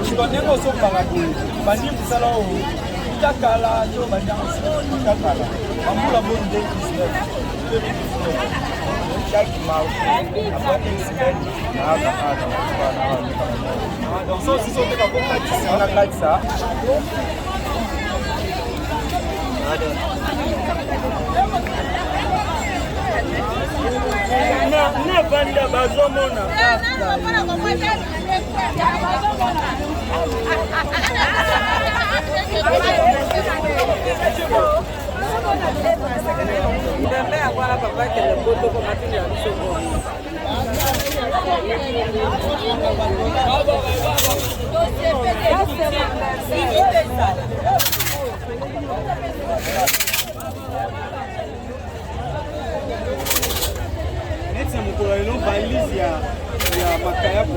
Siko ndenge osombaka boye, bandi mosala oyo uta kala to bandi yango uta kala bambula boni 2019 2019 Chaque mardi, après une semaine, nayaka awa Ah, donc so osisi oteka po katisa nakatisa. Navanda bazomona Ndembe yango wana papa akende poto mpo matindela biso mbongo. Neti ya mokolo ya lelo valise ya ya makayabu.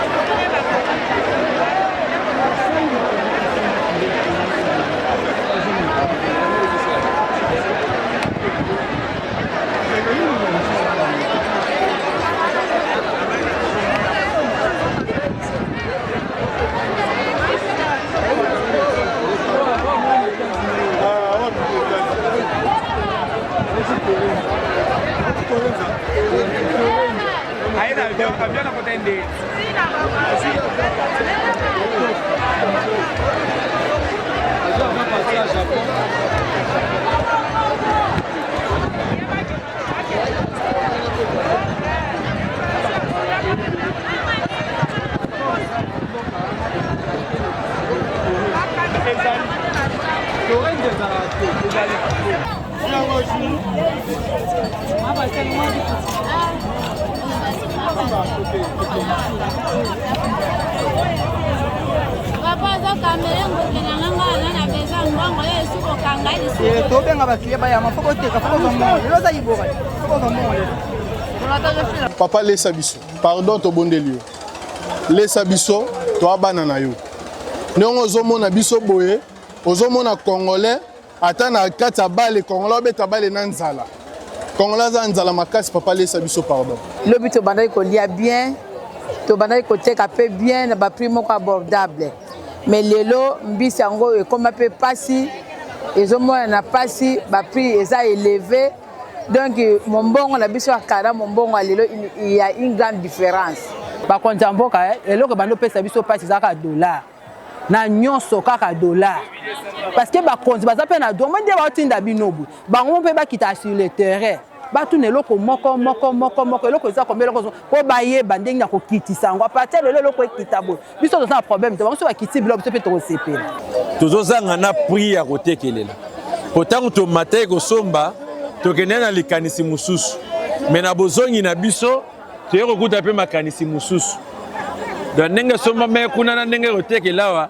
Papa azokamela ngoke na nga nga aza na besoin mbongo ye esu kokanga ye lisusu. Eh, tobenga bakiliya bayama fo koteka fo kozwa mbongo lelo oza liboka fo kozwa mbongo lelo. Papa lesa biso pardon tobondeli yo lesa biso toa bana na yo ndenge ozomona biso boye ozomona congolais ata na kati ya bale congolais obeta bale na nzala congolais aza nzala makasi papa lesa biso pardon. Lobi tobandaki kolia bien, tobandaki koteka mpe bien na ba prix moko abordable, mais lelo mbisi yango ekoma mpe pasi, ezomonana pasi, ba prix eza eleve. Donc mombongo na biso ya kala mombongo ya lelo il y a une grande différence. Bakonzi ya mboka eh, eloko ebandi opesa biso mpasi eza kaka dollar na nyonso kaka dollar parce que bakonzi baza mpe na droit moi nde baotinda bino boye bango mpe bakita sur le terrain batuna eloko moko moko moko moko eloko eza kombe eloko mpo bayeba ndenge ya kokitisa yango apartir lelo eloko ekita boye biso toza na problème te bango soki bakiti biloko biso mpe tokosepela. Tozozanga na prix ya kotekelela mpo ntango tomataki kosomba tokendaki na likanisi mosusu me na bozongi na biso toye kokuta mpe makanisi mosusu donc ndenge esombamaki kuna na ndenge kotekela awa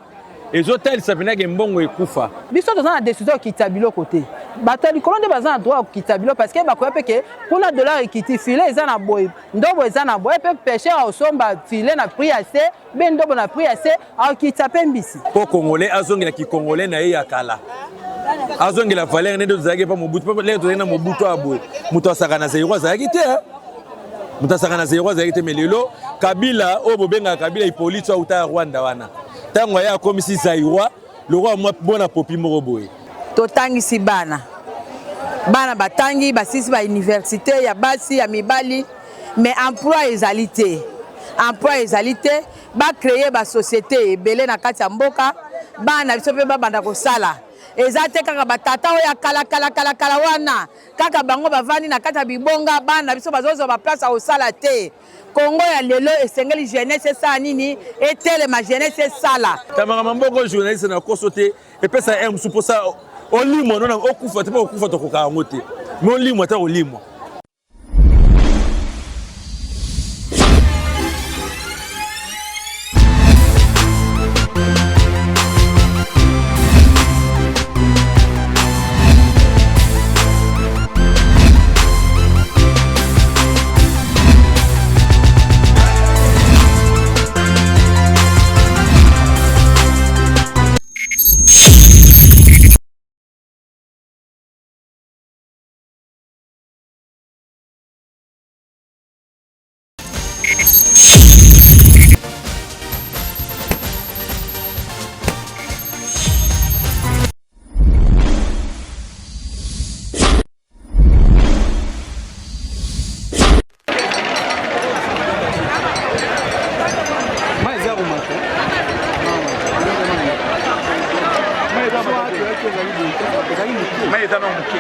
ezotalisa mpenza ke mbongo ekufa. Biso toza na decision ya kokitisa biloko te. Bato ya likolo nde baza na droit ya kokitisa biloko parce que bakoya mpe ke kuna dollar ekiti, filet eza na boye, ndobo eza na boye, mpe pêcheur akosomba filet na prix ya se mpe ndobo na prix ya se, akokitisa mpe mbisi. Mpo congolais azongela ki congolais na ye ya kala, azongela valeur nde tozalaki epa Mobutu, mpo lere tozalaki na Mobutu awa boye, moto asaka na Zaïrois azalaki te, moto asaka na Zaïrois azalaki te, mais lelo Kabila oyo bobengaka Kabila Hippolyte oyo auta ya Rwanda wana, ntango aye akomisi Zaïrois lokola mwa mwana popi moko boye. Totangisi bana, bana batangi basilisi ba universite ya basi ya mibali, mais emploi ezali te, emploi ezali te. Ba creer ba societe ebele na kati ya mboka, bana na biso mpe babanda kosala. Eza te kaka ba tata oyo ya kala kala kala kala wana kaka bango bavandi na kati ya bibonga, bana na biso bazozwa ba place ya kosala te. Congo ya lelo esengeli jeunesse esala nini? Etelema, jeunesse esala. Tamaka mamboko journaliste na koso te epesa heure mosusu mposa olimwa nona okufa te mpo okufa tokoka yango te me olimwa ata kolimwa. Mai eza na moke.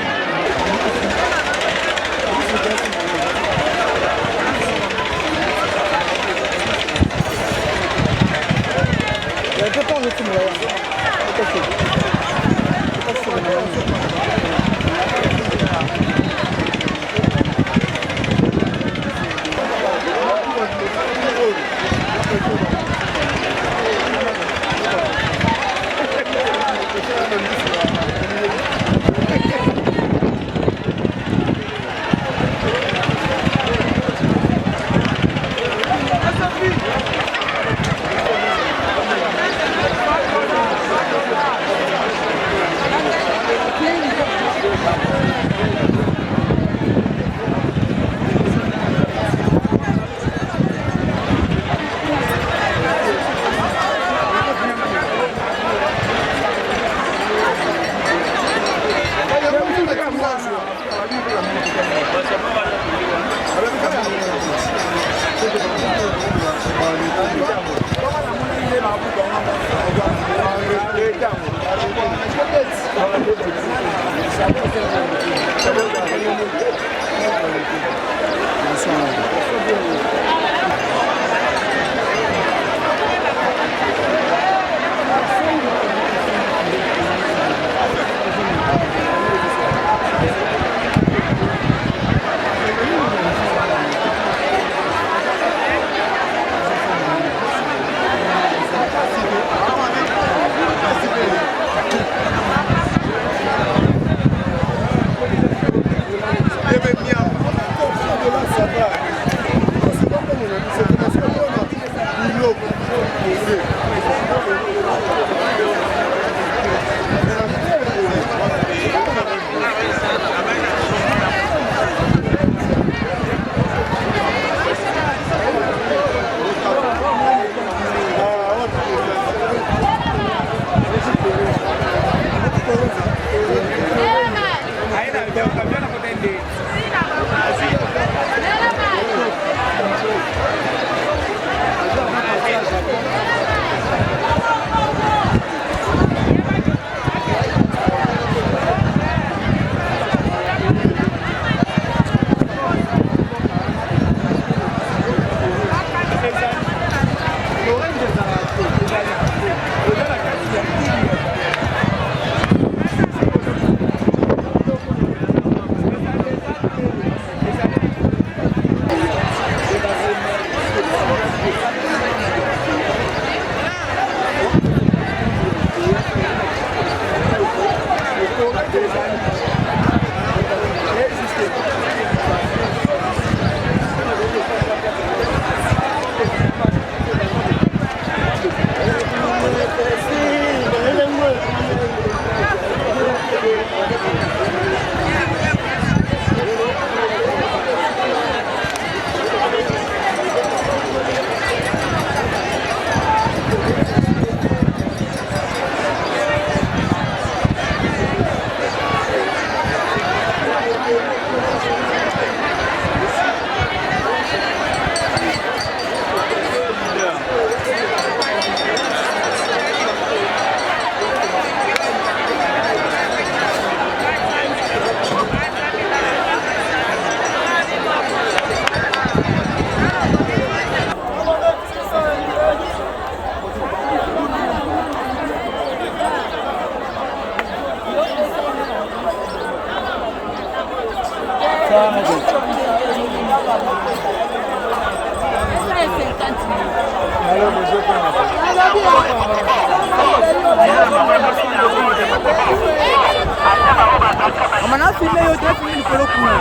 Mama na filme yo te filme likolo kuna.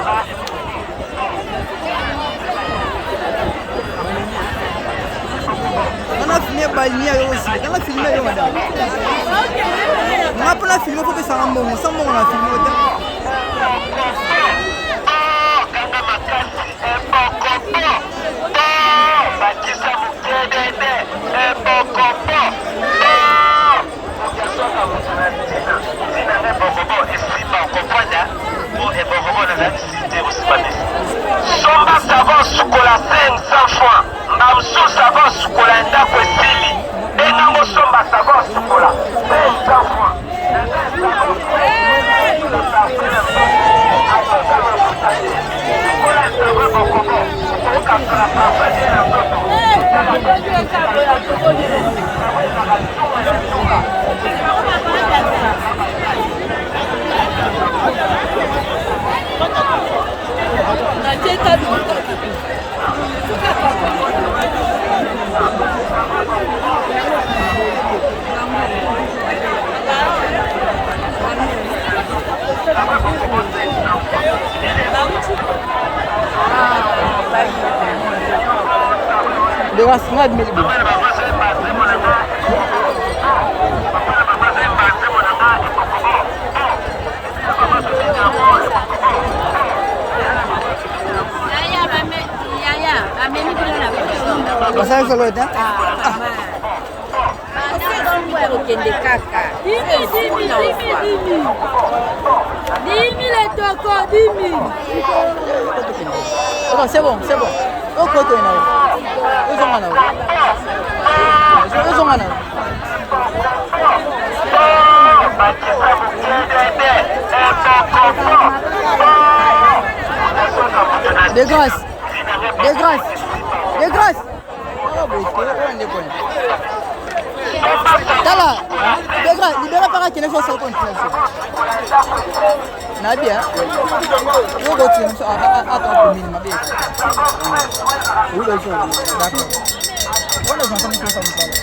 Nga na filme balimia yo aussi. Nga na filme yo madame. Nga mpo na filme fo pesanga mbongo, sans mbongo na filme te. Somba savon sukola 500 francs mbamsu savon sukola ndako esili bengango somba savon sukola 500 francs. Grâce, nga admeli boye. Basali solo te? Kokende kaka 10 000 etoko 10 000. Ok, c'est bon, c'est bon. Okoto na yo. Ozonga na yo. Ozonga na yo. De grâce. De grâce. De grâce. Tala, de grâce, libera para kende so soko ntinso. Na bien. Yo ko tinso a a commune mabe. D'accord. Wana j'entends que ça mosala.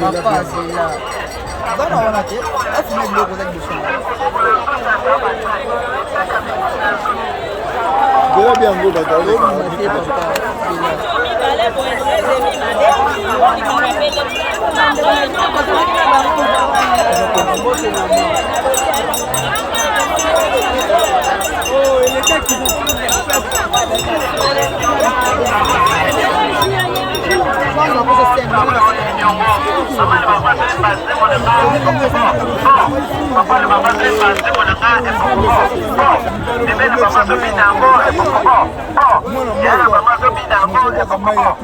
Papa azela. Bana wana te, afuma biloko eza liboso na Zela biango bato te papa.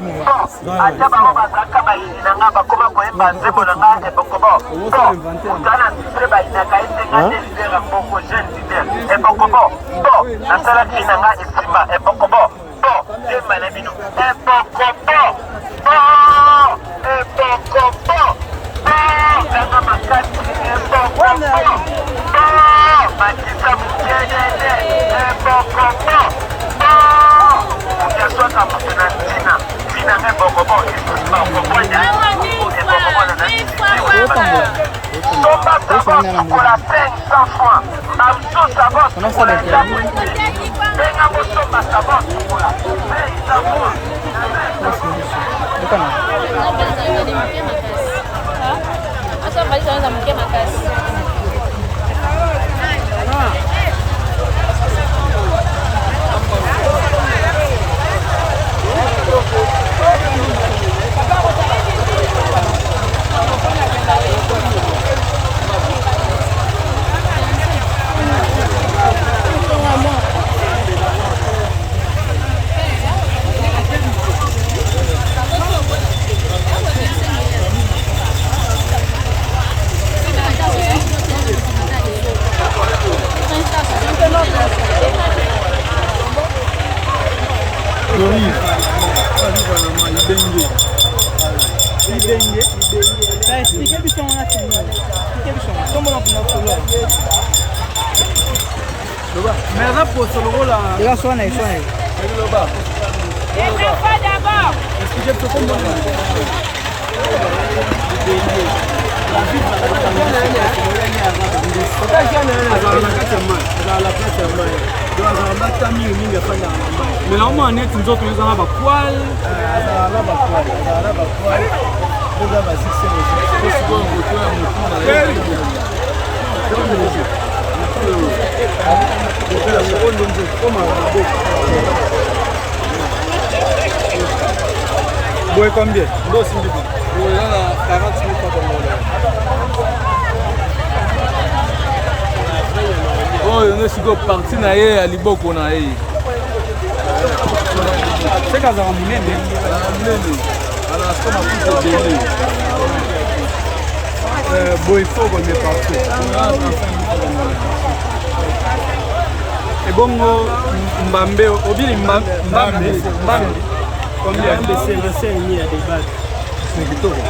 Ata bango bazalaka bayini na nga, bakoma koyemba nzembo na nga ebokobo. Mutana sisre bayinaka ye te, nga nde leader ya mboko, jeune leader ebokobo. Bo nasalaki na nga esimba ebokobo. Bo yemba na bino ebokobo. Bo ebokobo. Bo nanga makasi ebokobo. Bo bakisa mokelele ebokobo. Bo moto aswaka moto na ntina ntina nga ebokobo esimba okokwenda ebokobo na somba savon sukola 500 francs, bamso savon sukola ndako, benga bosomba savon sukola 500 francs. Moke makasi. Ibenge. Ibenge. Explique biso wana seigneur. Explique biso. Tomona kuna solo. Mais aza poso lokola. Eza swana ye swana ye. Loba. Les enfants d'abord. Explique biso kombo. Azala na kati ya mai, azala na kati ya mai, donc azala bata mingi mingi, afandaka na mai. Mais naomona neti nzoto eza na bapoile. Azala na bapoile, azala na bapoile, eza basikoyo moto ya motu na ye. Boye combien? Ndo osimbi boye eza na 40 000 francs congolais. Oyo nde sikoyo parti na ye ya liboko na ye. Seke azalaka monene. Azalaka monene, azalaka siko mafuta ebele. Boye faut combien partout? Ebongo mbambe obili mbambe mbambe combien? C'est 25 000 ya débat. C'est kitoko.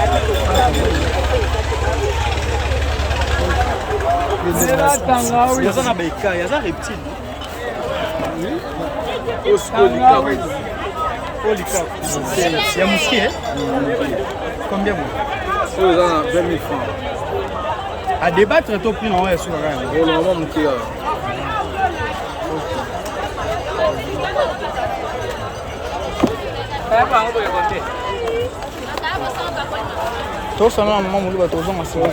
Aza na baekai, aza reptile. Oyo likaku ya moke combien? Bo oyo eza na 20 000 francs. À débattre to prix na oyo esukaka yango? Olongama moke kaka. Tosana na mama Muluba tozonga sima.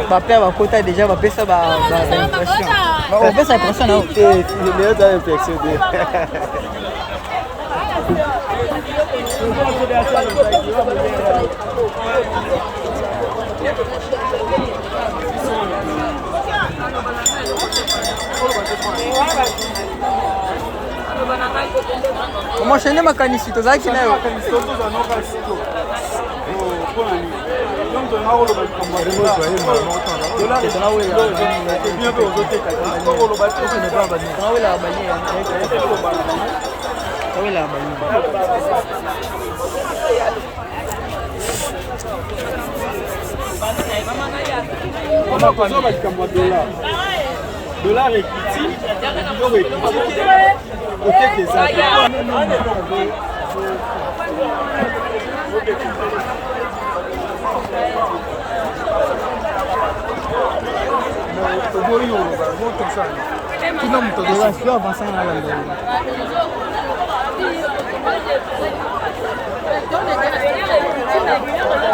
Bapère bakota déjà bapesa ba impression. Opesa impression na yo. Te, lelo toza impression te. Omoshene makanisi tozalaki na yo. Tozoba likambo ya dollar. Dollar ekiti, biloko ekiti te, koteka eza te. Oboyi oloba, motosana. Tuna moto avancer na landa.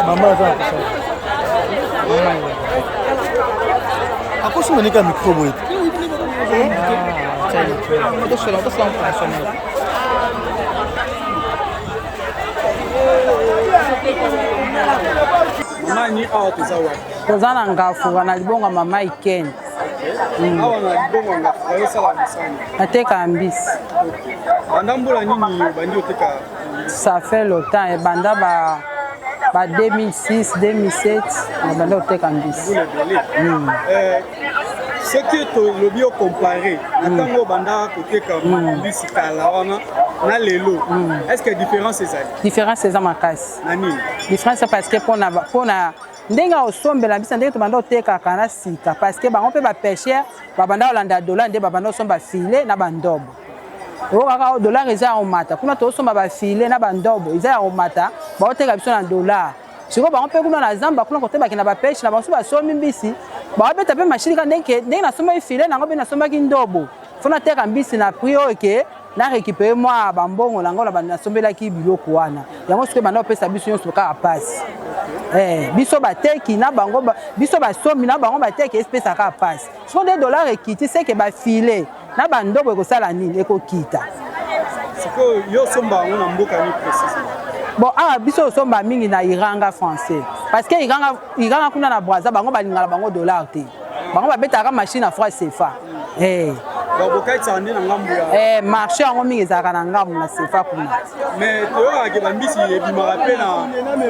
Mama aza na kosala. Akosomba nika micro boye te. Mama ni awa toza wapi? Toza na Ngafura na libongo ya mama Ikene. Awa na libongo ya Ngafura osala mosala? Natekaka mbisi. Banda mbula nini obandi oteka? Ça fait longtemps, ebanda ba ba 2006 2007 nabanda koteka mbisi. Mbula ebele. Soki tolobi ocompare na ntango obanda koteka mbisi kala wana na lelo, est ce que différence ezali? Différence eza makasi. Na nini? Différence parce que mpona mpona ndenge osombela mbisi na ndenge tobanda kotekaka na sika, parce que bango mpe bapêcheur babanda kolanda dollar nde babanda kosomba filet na bandobo. Oyo kaka dollar eza ya komata, kuna tozosomba bafilet na bandobo eza ya komata, baoteka biso na dollar. Sikoyo bango mpe kuna na zamba kuna kote bakenda bapeshe na bango, so basombi mbisi baobeta mpe mashini kaka ndenge ndenge nasombaki filet nango mpe nasombaki ndobo, fo nateka mbisi na prix oyo ke na récupere mwa bambongo na yango nasombelaki biloko wana. Yango sikoyo banda kopesa biso nyonso kaka mpasi. Biso bateki na bango, biso basombi na bango bateki, espesa kaka mpasi. Sikoyo nde dollar ekiti, seke bafile na bandobo ekosala nini? Ekokita. Sikoyo yo osomba yango na mboka nini précisément? Bon, awa biso osomba mingi na Iranga français, parce que Iranga, Iranga kuna na Brazza bango balingaka bango dollar te, bango babetaka machine na franc CFA. Donc bokatisaka nde na ngambo ya marché yango mingi ezalaka na ngambo na CFA kuna. Mais toyokaka bambisi ebimaka mpe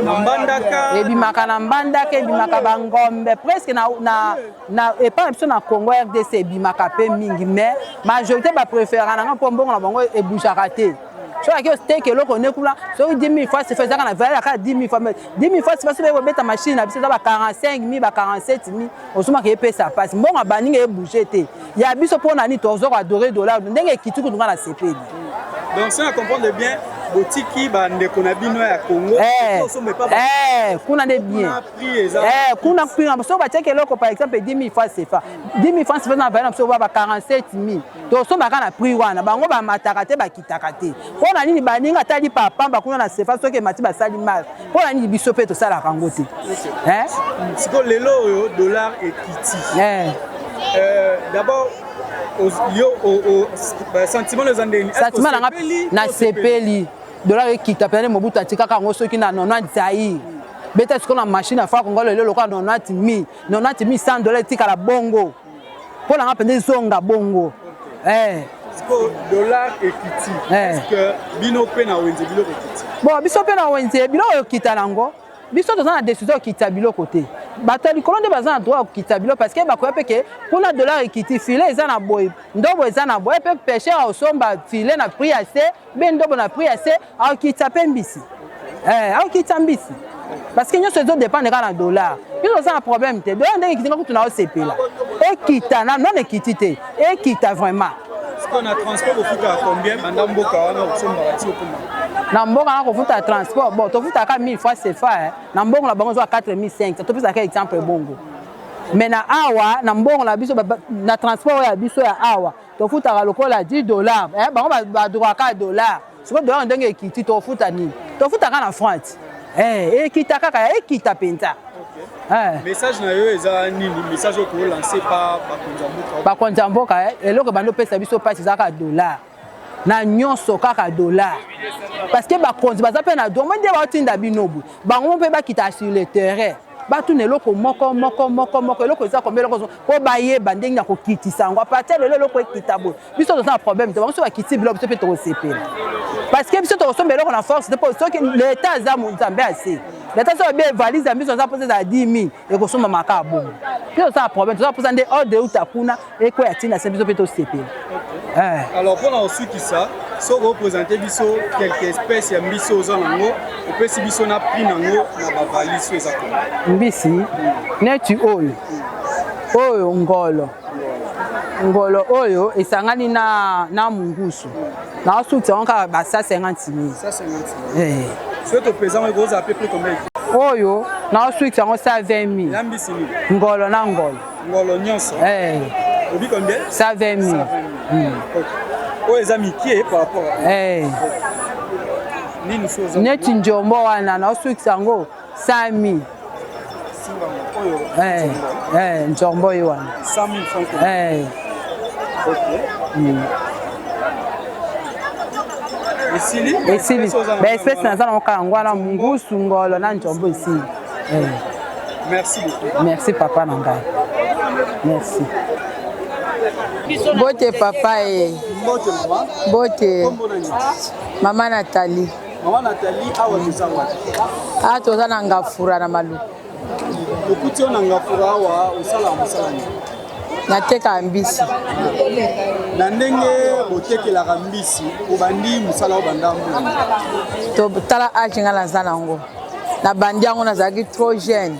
na Mbandaka. Ebimaka na Mbandaka, ebimaka bangombe presque na, na na epai na biso na Congo RDC ebimaka mpe mingi, mais majorité bapréféraka nanga mpo mbongo na bango ebougeaka te. Soki aki oteka eloko ne kuna, soki 10 000 fois CFA ezaka na valeur kaka 10 000 fois, mais 10 000 fois CFA soki kobeta machine na biso eza ba 45 000 ba 47 000, ozomaka epesa mpasi. Mbongo ya baninga ebouge te, ya biso mpo na nini toza koadore dollar ndenge ekiti kutu nga na sepeli. Donc si on comprendre bien, botiki bandeko na bino ya Congo kuna nde bien kuna kuna soki batiaki eloko par exemple 10 000 francs CFA, 10 000 francs CFA na valeur na biso ba 47 000, tosombaka na prix wana, bango bamataka te bakitaka te. Mpo na nini baninga atali papamba kuna na CFA soki emati basali mal, mpo na nini biso mpe tosalaka yango te? Sikoyo lelo oyo dollar ekiti, d'abord yo sentiment eza ndeni? Sentiment nanga nasepeli dollar ekita pene. Mobutu atikaka yango soki na 90 zaire, beta sikoyo na machine ya franc Congo lelo lokola 90 000, 90 100 dollar etikala bongo, mpo nanga mpenza ezonga bongo. Dollar ekiti, est-ce que bino mpe na wenze biloko ekiti? Bon, biso mpe na wenze biloko ekita nango. Biso toza na décision ya kokitisa biloko te, bato ya likolo nde baza na droit ya kokitisa biloko, parce que bakoya mpe ke kuna dollar ekiti, filet eza na boye, ndobo eza na boye, mpe pêcheur akosomba filet na prix ya se mpe ndobo na prix ya se, akokitisa mpe mbisi, akokitisa mbisi, parce que nyonso ezodépendre kaka na dollar. Biso toza na problème te, dollar ndenge ekiti nga kutu na osepela ekita na nano ekiti te, ekita vraiment. Sikoyo na transport bofutaka combien banda mboka wana kosombaka ti okoma? Na mboka na kofuta transport, bon, tofutaka 1000 fois CFA, na mbongo na bango ezwa 4500, topesaka exemple bongo. Mais na awa na mbongo na biso na transport oyo ya biso ya awa Tofutaka lokola 10 dollars eh, bango badroit kaka dollar. Sikoyo dollar ndenge ekiti, tofuta nini? Tofutaka na franc eh, ekita kaka, ekita mpenza. Eh. Message na yo eza nini? Message oyo kolancer pa bakonzi ya mboka? Bakonzi ya mboka, eloko ebandi opesa biso mpasi eza kaka dollar, na nyonso kaka dollar, parce que bakonzi baza mpe na droit. Nde baotinda bino boye, bango mpe bakita sur le terrain, batuna eloko moko moko moko moko, eloko eza combien, eloko, mpo bayeba ndenge ya kokitisa yango. À partir lelo eloko ekita boye, biso toza na problème te. Bango so bakiti biloko, biso mpe tokosepela, parce que biso tokosomba eloko na force te. Mpo soki leta aza Nzambe, ase leta so babe valise ya biso aza mposa ezala 10 000, ekosombama kaka bongo. Biso toza na problème, toza mposa nde ordre euta kuna ekwea ntina se biso mpe tosepela. Alors, mpona kosukisa, soki oprésente biso quelque espèce ya mbisi oza nango, opesi biso na prix nango na bavalise oyo eza koma. Mbisi neti oyo, oyo ngolo, ngolo oyo esangani na mungusu, naosuti yango kaka ba 150 000. Soki topesa yango, ekozala pe prix combien? Oyo naosuti yango 120 000. Ya mbisi nini? Ngolo na ngolo. Ngolo nyonso. Obi combien? 120 000. Oyo eza mike par rapport nini? So oza Neti njombo wana, naosukisa yango 100 000. Oyo? Njombo ye wana. 100 000 francs. Ok. Esili? Esili. Baespèce naza nango kaka yango wana: mungusu, ngolo na njombo. Esili. Merci beaucoup. Merci, papa na ngai, merci. Mbote, papa e. Mbote, mama. Mbote, mama Nathalie. Mama Nathalie, awa toza wapi? Awa toza na Ngafura, na Maluku. Okuti yo na Ngafura awa, osalaka mosala nini? Natekaka mbisi. Na ndenge botekelaka mbisi, obandi mosala oyo banda mbula? Tala âge nga naza nango, nabandi yango nazalaki trop jeune.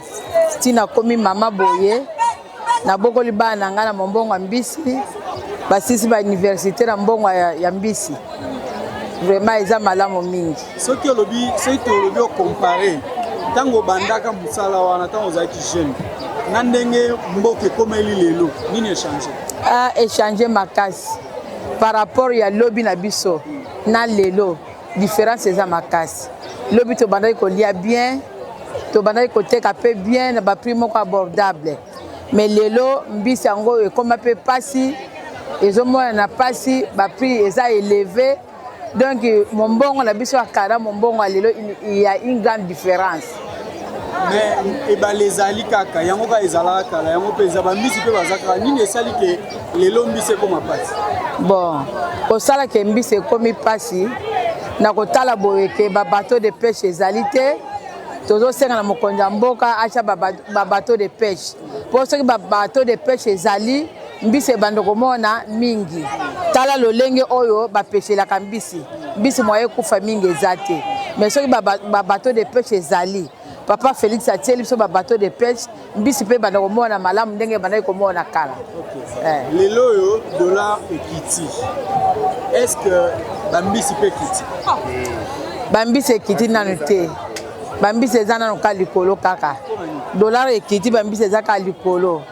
Ntina nakomi mama boye, nabokoli bana na ngai na mombongo ya mbisi, basisi bauniversité na mbongo ya mbisi. Vraiment eza malamu mingi. Soki olobi, soki tolobi ocomparer ntango obandaka mosala wana, ntango ozalaki jeune, na ndenge mboka ekomeli lelo, nini echanger? Ah, echanger makasi par rapport ya lobi na biso na lelo, différence eza makasi. Lobi tobandaki kolia bien, tobandaki koteka mpe bien na baprix moko abordable, mais lelo mbisi yango ekóma mpe mpasi, ezomonana mpasi, baprix eza élevé. Donc mombongo na biso ya kala, mombongo ya lelo, il y a une grande différence. Mais ebale ezali kaka yango, kaka ezalaka kala, yango mpe eza bambisi mpe baza kaka. Nini esali ke lelo mbisi ekóma mpasi? Bon, kosalaka mbisi ekómi mpasi na kotala boye ke babateau de pêche ezali te. Tozosenga na mokonzi ya mboka atya babateau de pêche, mpo soki babateau de pêche ezali, mbisi ebanda komona mingi. Tala lolenge oyo bapeshelaka mbisi, mbisi moye ekufa mingi eza te. Mais soki babateau de pêche ezali, papa Félix atieli biso babateau de pêche, mbisi mpe ebanda komona malamu ndenge ebandaki komona kala. Lelo oyo dollar ekiti, est ce que bambisi mpe ekiti? Bambisi ekiti nanu te, bambisi eza nanu ka likolo kaka. Dollar ekiti, bambisi eza kaka likolo.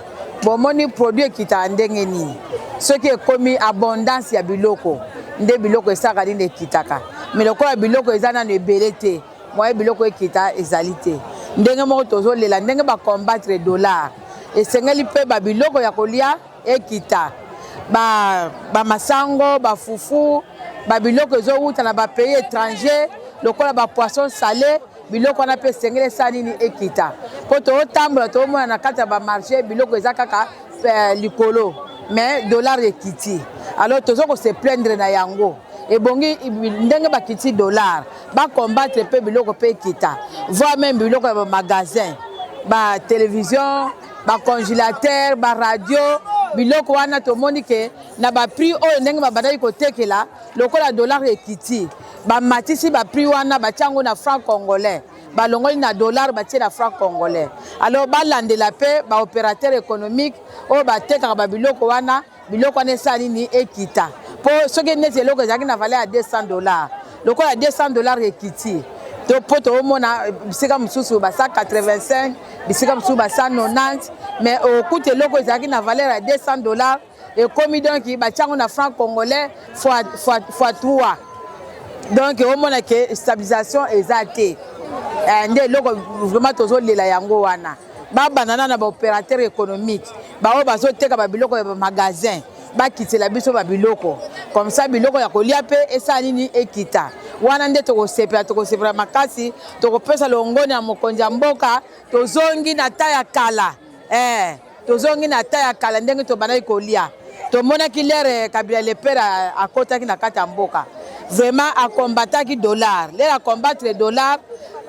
Bomoni, produit ekitaka ndenge nini? Soki ekomi abondance ya biloko, nde biloko esalaka nini? Ekitaka. Mais lokola biloko eza nano ebele te, moye biloko ekita ezali te. Ndenge moko tozolela ndenge bacombattre dollar, esengeli mpe babiloko ya kolia ekita, bamasango, bafufu, babiloko ezowuta na bapays étranger lokola bapoisson salé. Biloko wana mpe esengeli esala nini? Ekita. Mpo tootambola, toomona na kati ya bamarché biloko eza kaka likolo, mais dollar ekiti. Alors toza kose plaindre na yango. Ebongi ndenge bakiti dollar, bacombattre mpe biloko mpe ekita, voire même biloko ya bamagasin, batélévision, bacongélateur, baradio. Biloko wana tomoni ke na baprix oyo ndenge babandaki kotekela, lokola dollar ekiti, bamatisi baprix wana, batia yango na franc congolais, balongoli na dollar, batie na franc congolais. Alors balandela mpe baopérateur économique oyo batekaka babiloko wana, biloko wana esala nini? Ekita. Mpo soki neti eloko ezalaki na valeur ya 200 dollars, lokola 200 dollars ekiti to, mpo toomona bisika mosusu ba 185, bisika mosusu ba 190, mais okuta eloko ezalaki na valeur ya 200 dollars. ekomi donc batia yango na franc congolais fois, fois, fois 3 donc omona ke stabilisation eza te eh, nde eloko vraiment tozolela yango wana babanda na na baopérateur économique baoyo bazoteka babiloko ya bamagasin bakitela biso babiloko comme ça biloko ya kolia mpe esala nini ekita wana nde tokosepela tokosepela makasi tokopesa longoni ya mokonzi ya mboka tozongi na ta ya kala eh, tozongi na ta ya kala ndenge tobandaki kolia tomonaki lere kabila le pere akotaki na kati ya mboka vraiment akombataki dollar lere akombattre dollar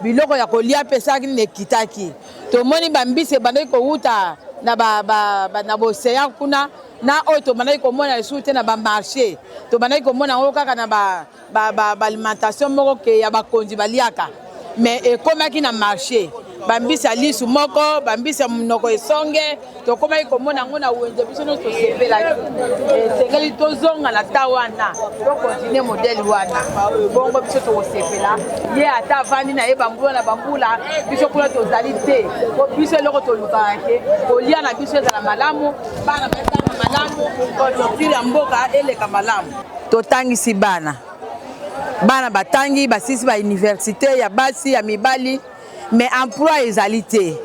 biloko ya kolia mpe esalaki nini ekitaki tomoni bambisi ebandaki kowuta na, ba, ba, ba, na boseyan kuna na oyo tobandaki komona lisusu te na bamarché tobandaki komona yango kaka na baalimentation ba, ba, moko ke ya bakonzi baliaka mais ekomaki na marché bambisi ya lisu moko bambisi ya monoko esonge tokomaki komona yango na wenze biso nyonso tosepelaki esengeli tozonga na ta wana tokontinue modele wana bongo biso tokosepela ye ata avandi na ye bambula na bambula biso kuna tozali te po biso eloko tolukaka ke kolia na biso ezala malamu bana batanga malamu conjoncture ya mboka eleka malamu totangisi bana bana batangi basilisi ba université ya basi ya mibali mais emploi ezali te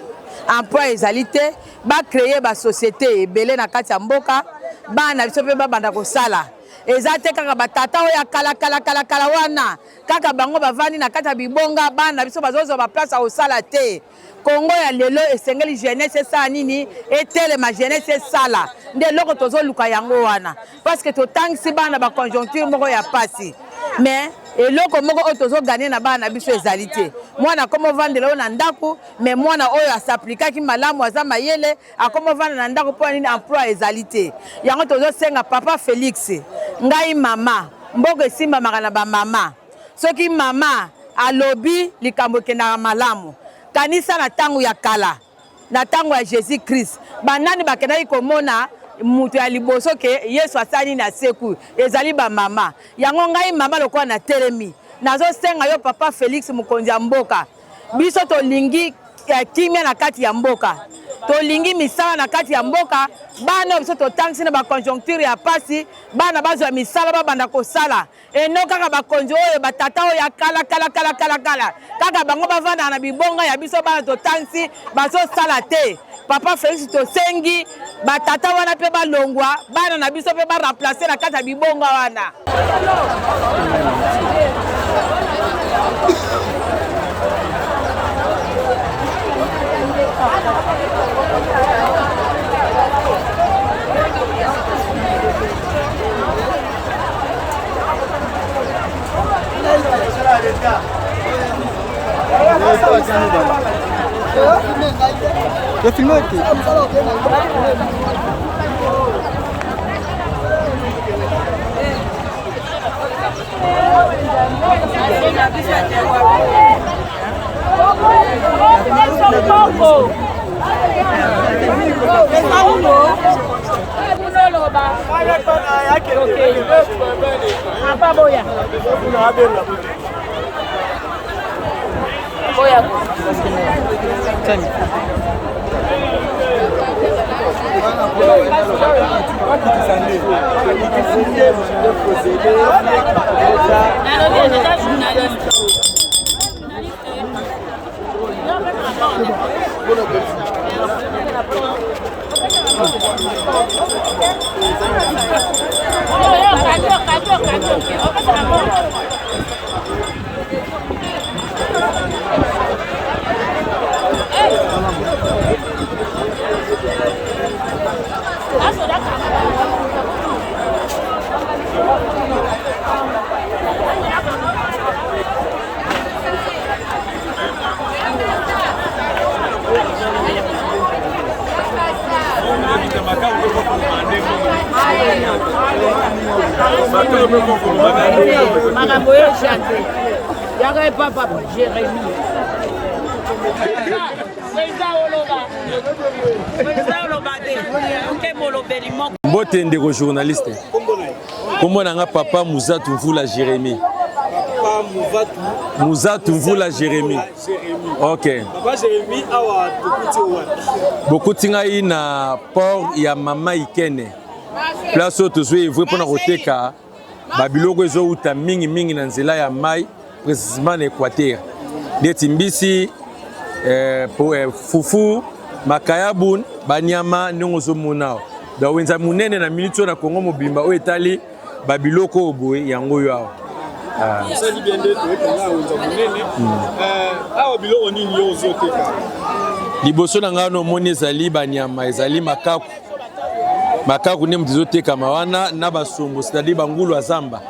emploi ezali te bacreye basociété ebele na kati ya mboka bana na biso mpe babanda kosala eza te kaka batata oyo ya kala kala kala kala wana kaka bango bavandi na kati ya bibonga bana na biso bazozwa baplace ya kosala te Congo ya lelo esengeli jeunesse esala nini? Etelema, jeunesse esala nde eloko tozoluka yango wana, parce que totangisi bana ba conjoncture moko ya pasi, mais eloko moko oyo tozoganye na bana na biso ezali te. Mwana akoma ovandela oyo na ndako, mais mwana oyo asaplikaki malamu, aza mayele, akoma ovanda na ndako mpo ya nini? Emploi ezali te. Yango tozosenga papa Felix, ngai mama, mboka esimbamaka na bamama. Soki mama alobi likambo ekendaka malamu. Kanisa na ntango ya kala, na ntango ya Jesus Christ, banani bakendaki komona moto ya liboso ke Yesu asali nini asekwi? Ezali bamama. Yango ngai mama lokola natelemi, nazosenga yo papa Felix, mokonzi ya mboka, biso tolingi eh, kimia na kati ya mboka, tolingi misala na kati ya mboka. Bana oyo biso totangisi na baconjoncture ya pasi, bana bazwa misala, babanda kosala Eno kaka bakonzi oyo batata oyo ya kala kala kala kala kala kaka bango bavandaka na bibonga ya biso bana totangisi bazosala te. Papa Felix tosengi batata wana mpe balongwa bana na biso mpe baremplace na kati ya bibonga wana. Je filme te. Papa boya. Boya. Nalobi eza journaliste. Makambo oyo chante yaka epa papa Jérémie. Mbote ndeko journaliste. Kombo na nga papa Muzatu Mvula Jérémie. Papa Muzatu Muzatu Mvula Jérémie. Ok. Papa Jérémie awa tokuti wapi? Bokuti ngai na port ya Mama Ikene. Place oyo tozwi evre mpona koteka babiloko ezowuta mingimingi na nzela ya mai, précisément na Équateur, ndeti mbisi, fufu, makayabu, banyama ndenge ozomona awa. Donc wenza monene na minute oyo na Congo mobimba oyo etali babiloko oyo boye, yango oyo awa. Osali bien nde toyekanga wenza monene awa. Biloko nini yo ozoteka? Liboso na ngai omoni ezali banyama, ezali makaku. Makaku nde moto ezotekama wana na basongo, c'est-à-dire bangulu ya zamba.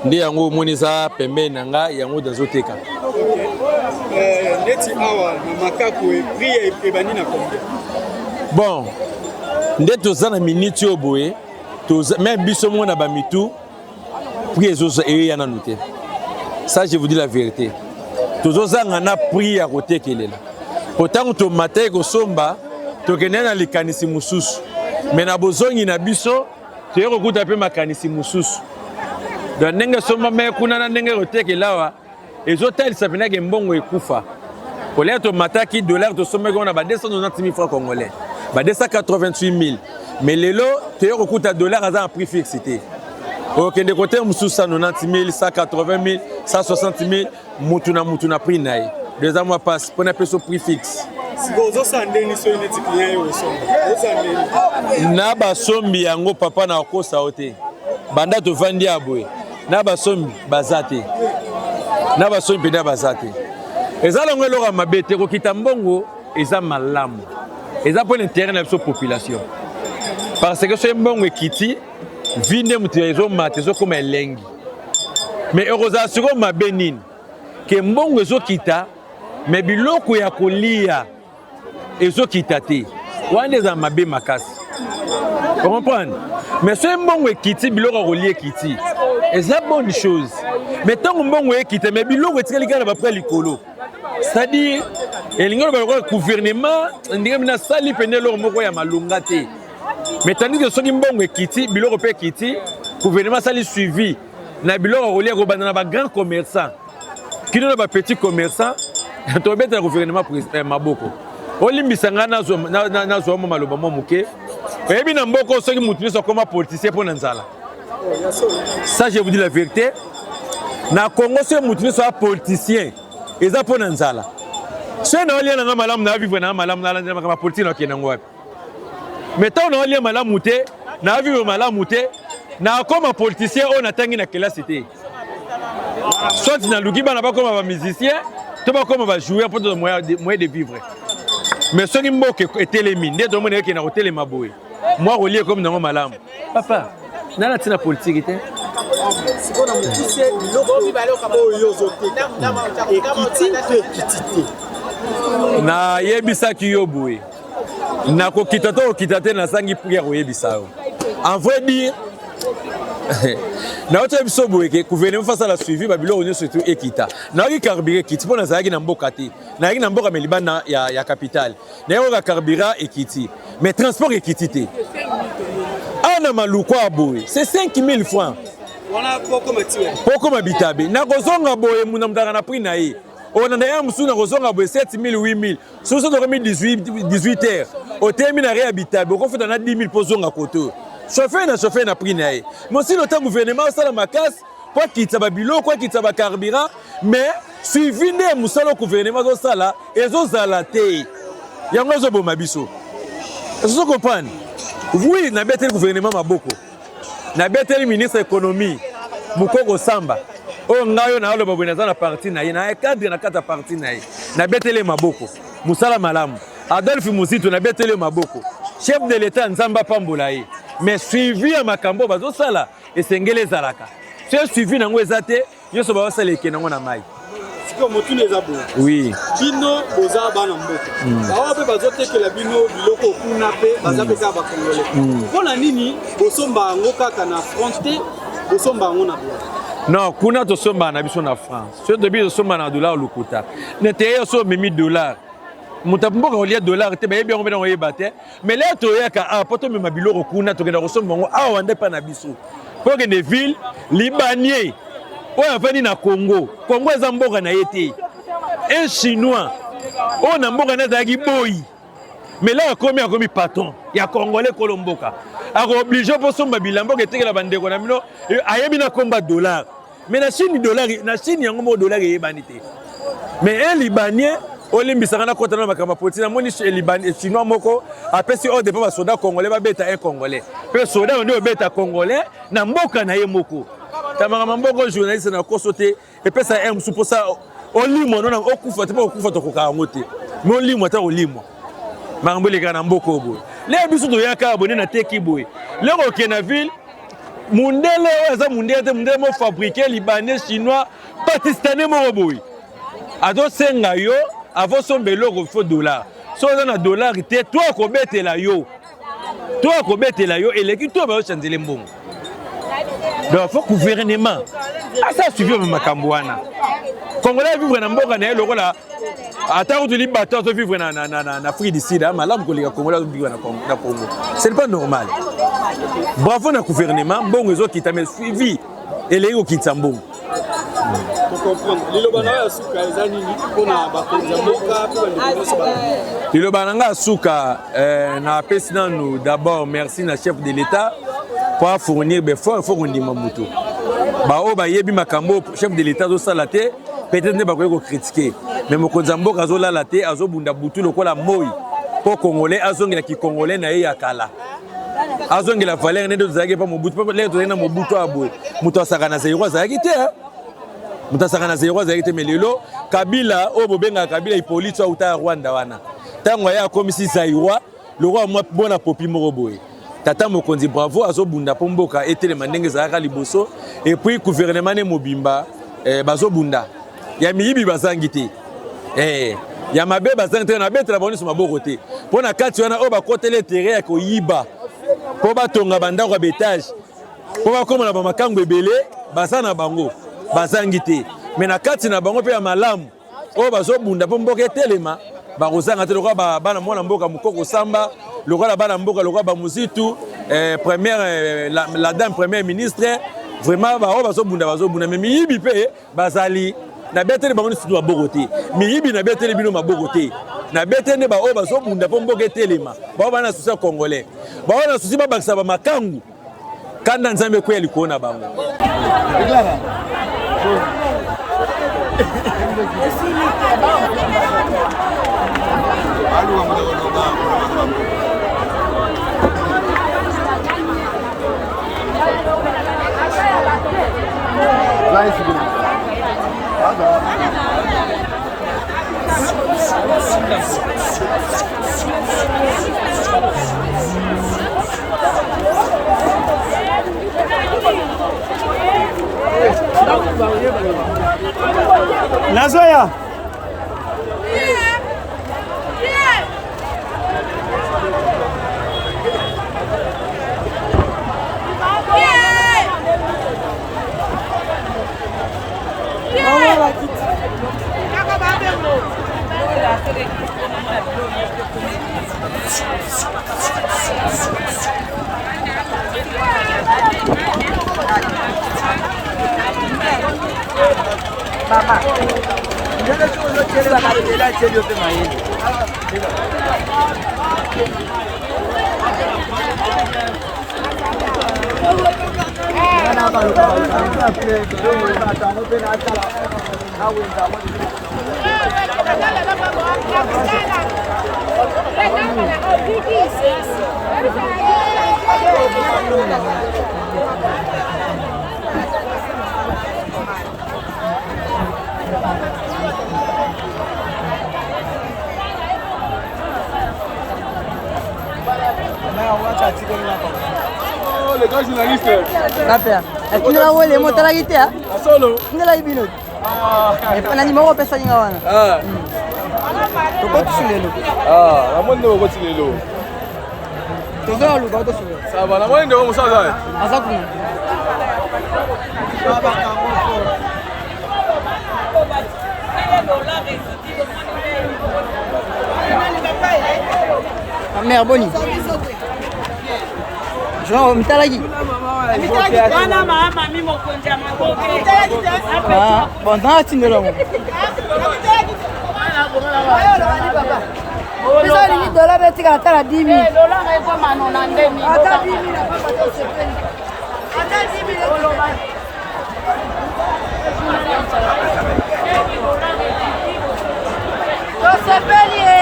Nde yango omoni eza pembeni na ngai, yango azoteka. Neti awa na makaku, prix ebandi na combien? Bon, nde toza na miniti oyo boye, même biso moko na bamitu, prix ezoya nanu te. Ça, je vous dis la vérité, tozozanga na prix ya kotekelela, po ntango tomataki kosomba, tokende na likanisi mosusu, me na bozongi na biso toye kokuta mpe makanisi mosusu. Donc ndenge esombama kuna na ndenge kotekela awa ezotalisa mpenza mbongo ekufa. Kolia tomataki dollar, tosombaki wana ba 290 000 francs congolais, ba 288 000, mais lelo toye kokuta dollar aza na prix fixe te. Okende kote mosusu 190 000, 180 000, 160 000, mutu na mutu na prix na ye. Eza mwa mpasi mpona peso prix fixe. Sikoyo ozosala ndeni soki neti client ye osomba? Ozosala ndeni? Na basombi yango, papa, na kokosa yo te, banda tovandi ya boye na basombi baza te, na basombi mpenza baza te. Eza nango eloko ya mabe te, kokita mbongo eza malamu, eza mpo na intérêt na biso population, parce que soki mbongo ekiti, vie nde moto ezomata, ezokóma elengi. Mais ekozala sikoyo mabe nini ke mbongo ezokita me biloko ya kolia ezokita te? Wana nde ezala mabe makasi, comprendre? Mais soki mbongo ekiti, biloko ya kolia ekiti, eza bonne chose. Mais ntango mbongo ekita me biloko etikali kaka na baprix likolo, c'est-à-dire elingi oloba lokola gouvernement ndenge mina asali pene eloko moko ya malonga te. Mais tandis que soki mbongo ekiti, biloko mpe ekiti, gouvernement asali suivi na biloko ya kolia, kobanda na bagrand commerçant kino na bapetit commerçant, tobetela gouvernement maboko. Olimbisa ngai, nazwa mwa maloba mwa moke. Oyebi, na mboka soki motu nyonso akoma politicien mpo na nzala, ça, je vous dis la vérité, na Congo soki motu nyonso aza politicien, eza mpo na nzala. Soki naolia nanga malamu, na vivre nanga malamu, nalandela makambo ya politike, nakokende yango wapi? Mais ntango naolia malamu te, na vivre malamu te, nakoma politicien oyo natangi na kelasi te. Soit naluki bana bakoma bamusicien to bakoma bajoueur mpo tozwa moyen de vivre. Mais soki mboka etelemi nde tomona ekende kotelema boye, mwa kolia ekomi nango malamu, papa, nana ntina politike te. Sikoyo na mokuse, biloko oyo ozoteka ekiti to ekiti te? Nayebisaki yo boye, nakokita to kokita te, nazangi prix ya koyebisa yo. En vrai dire, nauti biso boye ke gouvernement faut asala suivi, babiloko nyonso etu ekita. Nayoki carburant ekiti mpo nazalaki na mboka te, nazalaki na mboka me libanda ya capitale. Nayoka carburant ekiti, mais transport ekiti te. Awa na Maluku ya boye, c'est 5000 francs po okoma Bitabe. Nakozonga boye, muna mutaka na prix na ye olanda ya mosusu, nakozonga boye 7000, 8000. Soki so tokomi 18 heures, oteyemi na re ya Bitabe, okofuta na 10 000 mpo ozonga kote oyo. Chauffeur na chauffeur na prix na ye. Mosili ota gouvernement osala makasi mpo akitisa babiloko, akitisa bacarburant, mais suivi nde ya mosala oyo gouvernement azosala ezozala te. Yango ezoboma biso, ezozo comprendre. Oui, nabeteli gouvernement maboko, nabeteli ministre économie Mokoko Samba oyo ngai oyo naoloba boye, naza na parti na ye, na cadre na kati ya parti na ye, nabeteli ye maboko, mosala malamu. Adolphe Muzito, nabeteli ye maboko. Chef de l'État, Nzambe apambola ye. Mais suivi ya makambo oyo bazosala esengeli ezalaka. So suivi nango eza te, nyonso bazosala ekende yango na mai. Sikoyo motuna eza boye. Oui. Bino boza bana mboka, bawa mpe bazotekela bino biloko kuna mpe baza mpe kaka bacongolais. Mpo na nini bosomba yango kaka na franc te, bosomba yango na dollar? Non, kuna tosombaka na biso na franc. Soki tobi tosomba na dollar, lokuta. Nete ye so omemi dollar, moto ya mboka kolia dollar te, bayebi yango mpe na koyeba te. Mais lelo toyaka awa mpo tomema biloko kuna, tokenda kosomba yango awa nde mpa na biso. Mpo okende ville, libanier oyo avandi na Congo, Congo eza mboka na ye te. Un Chinois oyo na mboka nde azalaki boyi, mais là akomi patron ya Congolais, kolo mboka. Akooblige mpo osomba bilamba oketekela bandeko na bino, ayebi na komba dollar. Mais na Chine dollar, na Chine yango moko dollar eyebani te. Mais un Libanais olimbisaka na kota na makambo ya politiki, namoni chinois moko apesi ordre mpo basoda congolais babeta un congolais, mpe soda ondi obeta congolais na mboka na ye moko. Ta makambo mboka journaliste na koso te epesa un mosusu mposa olimwa nona okufa te, mpo okufa tokoka yango te, me olimwa ata olimwa makambo elekaka na mboka oyo boye. Leo biso toyaka boye nde nateki boye, leo kokende na ville mundele oyo aza mundele te, mundele mo fabriqué libanais, chinois, pakistanais moko boye azosenga yo avant somba eloko fo dollar. So oza na dollar te, to akobetela yo, to akobetela yo eleki to bayo chanzele mbongo. Donc faut gouvernement asa suivi makambo wana. Congolais vivre na mboka na ye lokola ata kutu libato azo vivre na, na, na, na, na Afrique du Sud, malamu koleka Congolais azo vivre na Congo, na Congo. Ce n'est pas normal. Bravo na gouvernement, mbongo ezokita mais suivi eleki kokitisa mbongo. Liloba na yo ya suka eza nini mpona bakonzi ya mboka mpe bandeko nyonso? Liloba na ngai ya suka, napesi nanu d'abord merci na chef de l'État po afournir baeffort. Faut kondima motu baoyo bayebi makambo chef de l'État azosala te, peut-être nde bakoki kocritiquer, mais mokonzi ya mboka azolala te, azobunda butu lokola moi mpo congolais azongela kicongolais na ye ya kala, azongela valeur nde tozalaki epa Mobutu. Mpo lere tozalaki na Mobutu ya boye, moto asaka na Zaïre azalaki te, moto asaka na Zaïre azalaki te. Mais lelo Kabila oyo bobengaka Kabila Hippolyte auta ya Rwanda wana, ntango aye akomisi Zaïrois lokola mwa mwana popi moko boye. Tata mokonzi, bravo, azobunda mpo mboka etelema ndenge ezalaka liboso. Et puis gouvernement ne mobimba bazobunda. Ya miyibi bazangi te, ya mabe bazangi te, nabetela bango nyonso maboko te, mpo na kati wana oyo bakoteli intérêt ya koyiba mpo batonga bandako ya baétage, mpo bakóma na bamakango ebele, baza na bango bazangi te. Mais na kati na bango mpe ya malamu oyo bazobunda mpo mboka etelema bakozanga te, lokola bana mwana mboka Mokoko Samba, lokola bana mboka lokola bamuzitu, première la dame première ministre. Vraiment baoyo bazobunda, bazobunda, mais miyibi mpe bazali. Nabeteli bango lisusu maboko te. Miyibi, nabeteli bino maboko te. Nabeteli nde baoyo bazobunda mpo mboka etelema, baoyo bana na souci ya congolais, baoyo na souci babakisa bamakangu. Kanda Nzambe ekweya likolo na bango. Nazoya. Mama, ndenge mpe mayele. Les gars journalistes. Atindela wele mo otalaki te. Tindelaki bino na nimero opesaki nga wana. Tokotisi lelo. Namoni nde okoti lelo. Toza luka tosola. Ça va, namoni ndeko mosusu aza. Aza kuna. Mère boni. Jean mitalaki. Wana mama mami mokonzi ya maboke. Bon, nanga tindela ngo. Biso olingi dollar etikala ata na 10 000. Ata 10 000 na pamba tosepeli. Ata 10 000. Tosepeli ye.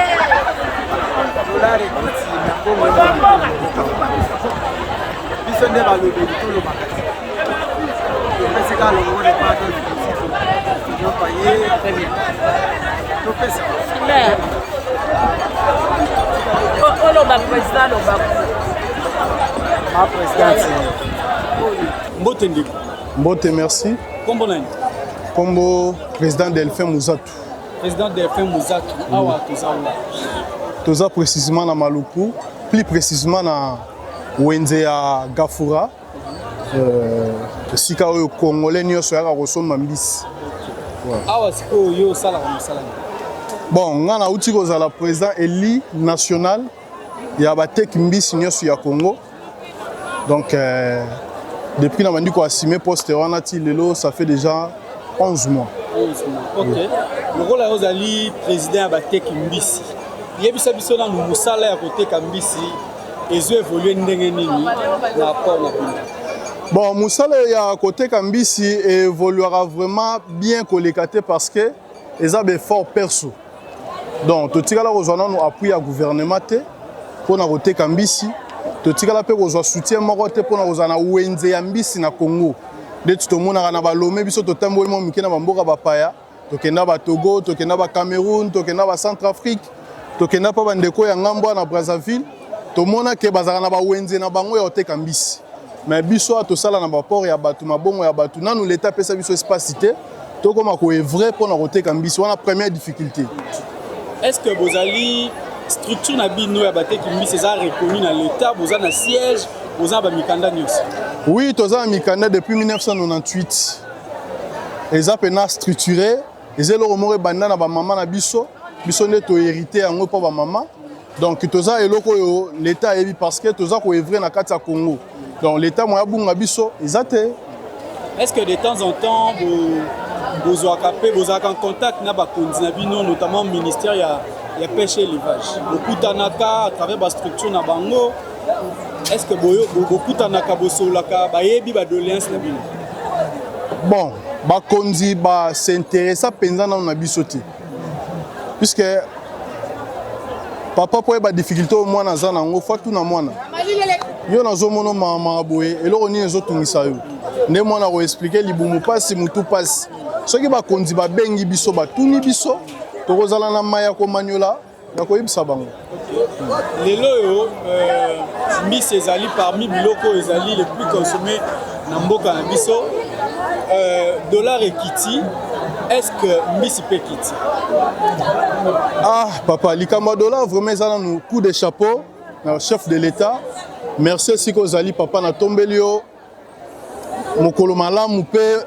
Dollar ekiti na mbongo biso nde balobeli tolobaka te topesi kaka longo epa yoka ye topesa oloba président aloba ma présidente. Mbote ndeko. Mbote, merci. Kombo nani? Kombo président Delphin Muzatu. Président Delphin Muzatu, awa toza wapi? Toza précisément na Maluku, plus précisément na wenze ya Gafura. Esika oyo congolais nyonso ayaka kosomba mbisi. Awa sikoyo yo osalaka mosala nini? Bon, nga nauti kozala président élu national ya bateki mbisi nyonso ya Congo. Donc depuis nabandi koassume poste wana ti lelo, ça fait déjà 11 mois. 11 mois, ok. Lokola yo ozali président ya bateki mbisi, yebisa biso nanu mosala ya koteka mbisi ezo évolue ndenge nini na rapport na bino? Bon, mosala ya koteka mbisi évoluera vraiment bien koleka te, parce que eza baeffort perso. Donc totikala kozwa nano appui ya gouvernement te mpona koteka mbisi, totikala mpe kozwa soutien moko te mpona kozala na wenze ya mbisi na Congo. Ndeti tomonaka na balome, biso totamboli mwa mike na bamboka bapaya, tokenda baTogo, tokenda baCameroun, tokenda baCentrafrique, tokenda mpe bandeko ya ngambo na Brazzaville, tomona ke bazalaka na bawenze na bango ya koteka mbisi. Mais biso awa tosala na baport ya bato, mabongo ya bato. Nanu leta apesa biso espace te tokóma koœuvrer mpona koteka mbisi wana, première difficulté. Est ce que bozali structure na bino ya bateki mbisi eza reconnu na l'état? Boza na siège, boza na bamikanda nyonso? Oui, toza na mikanda depuis 1998. Eza mpena structuré, eza eloko moko ebanda na bamama na biso, biso nde tohérité yango mpo bamama. Donc toza eloko oyo l'état ayebi, parce que toza koœuvrer na kati ya Congo. Donc l'état moya bunga biso eza te. Est ce que de temps en temps bozwaka mpe bozalaka en contact na bakonzi na bino, notamment ministère ya pêche et élevage? Bokutanaka à travers bastructure na bango? Est ce que bokutanaka, bosololaka, bayebi badoléance na bino? Bon, bakonzi bas'intéressa mpenza nano na biso te, puisque papa, po oyeba difficulté oyo mwana aza nango, faut atuna mwana. Yo nazomona mama boye, eloko nini ezotungisa yo? Nde mwana koexpliquer libumu mpasi, mutu mpasi. Soki bakonzi babengi biso, batuni biso, tokozala na mai ya komaniola ya koyebisa bango. Lelo oyo mbisi ezali parmi biloko oyo ezali le plus consommé na mboka na biso. Dollar ekiti, est ce que mbisi mpe ekiti? Ah papa, likambo ya dollar vraiment eza nanu. Coup de chapeau na chef de l'état, merci esika ozali papa, natombeli yo mokolo malamu mpe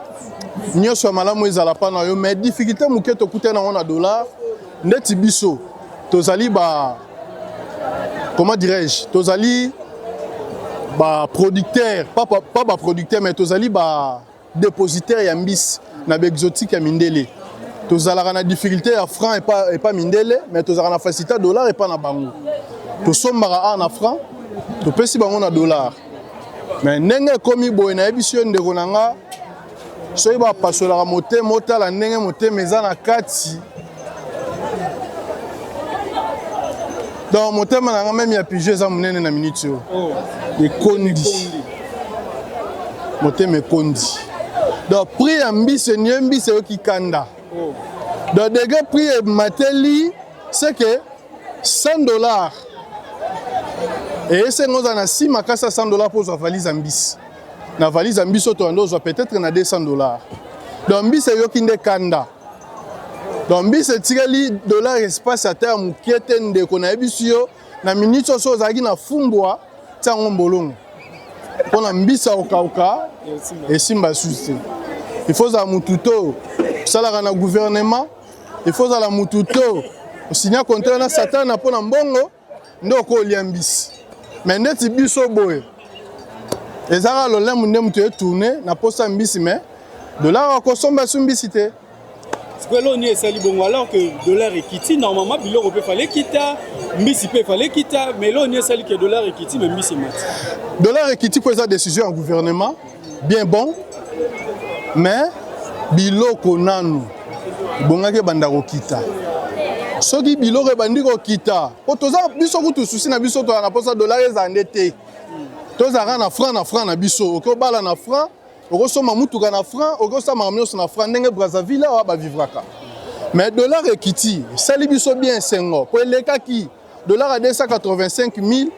nyonso ya malamu ezala mpa na yo. Mais difficulté moke tokutani yango na dollar, ndeti biso tozali ba, comment dirais-je, tozali baproducteur, pas baproducteur, mais tozali ba dépositaire ya mbisi na baexotique ya mindele. Tozalaka na difficulté ya franc epa mindele, mais tozalaka na facilité ya dollar epa na bango. Tosombaka a na franc, topesi bango na dollar. Mais ndenge ekomi boye, nayebisi yo ndeko na nga, soki bapasolaka motema, otala ndenge motema eza na kati. Donc motema na nga même ya pigeon eza monene na minute oyo. Ekondi, motema ekondi. Donc prix ya mbisi enie, mbisi eyoki kanda. Donc degré prix emateli, c'est que 100 $ eyesenga ozala na si makasi ya 100 $ mpo ozwa valise ya mbisi. Na valise ya mbisi oyo toyanda ozwa peut-être na 200 $. Donc mbisi eyoki nde kanda. Donc mbisi etikali dollar espace ata ya moke te. Ndeko, nayebisi yo, na minute oyo so ozalaki na fumbwa, tia yango mbolongo mpona mbisi ya kokauka esimba susu te. Il faut ozala mutu to osalaka na gouvernement, il faut ozala mutu to osinya contrat na satana mpona mbongo nde okolia mbisi. Mais ndeti biso boye, ezaka lolemu nde moto etourne na posa mbisi, mais dollar akosomba su mbisi te. Sikoyo eloko nini esali bongo alors que dollar ekiti normalement biloko mpe fallait ekita mbisi mpe fallait ekita mais eloko nini esali que dollar ekiti mais mbisi emati? Dollar ekiti mpo eza décision ya gouvernement bien bon mais biloko nanu ebongaki ebanda kokita soki biloko ebandi kokita mpo toza biso kutu susi na biso tozala na mposa dollar ezala nde te tozalaka na franc na franc na biso okoki obala na franc okosomba mutuka na franc okosala makambo nyonso na franc ndenge Brazzaville awa bavivraka mais dollar ekiti esali biso bien esengo mpo elekaki dollar ya 285 000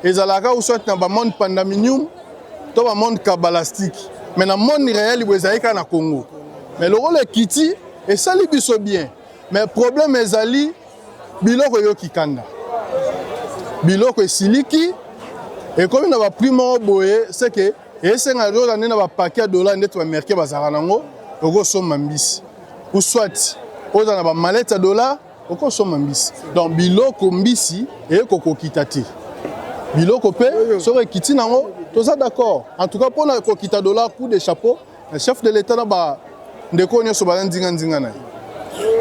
ezalaka ou soit na bamonde pandaminium to bamonde kabalastique mais na monde réel boye ezali kaka na Congo mais lokola ekiti esali biso bien mais problème ezali biloko eyoki kanda biloko esiliki ekomi na baprix moko boye seke esenga oza nde na bapaquet ya dollar ndeti baaméricain bazalaka nango okosomba mbisi ou soit oza na bamalete ya dollar okosomba mbisi donc biloko mbisi eye kokokita te biloko mpe soki ekiti nango toza d'accord en tout cas mpona kokita dollar coup de chapeau na chef de l'état na bandeko nyonso baza nzinga nzinga na ye.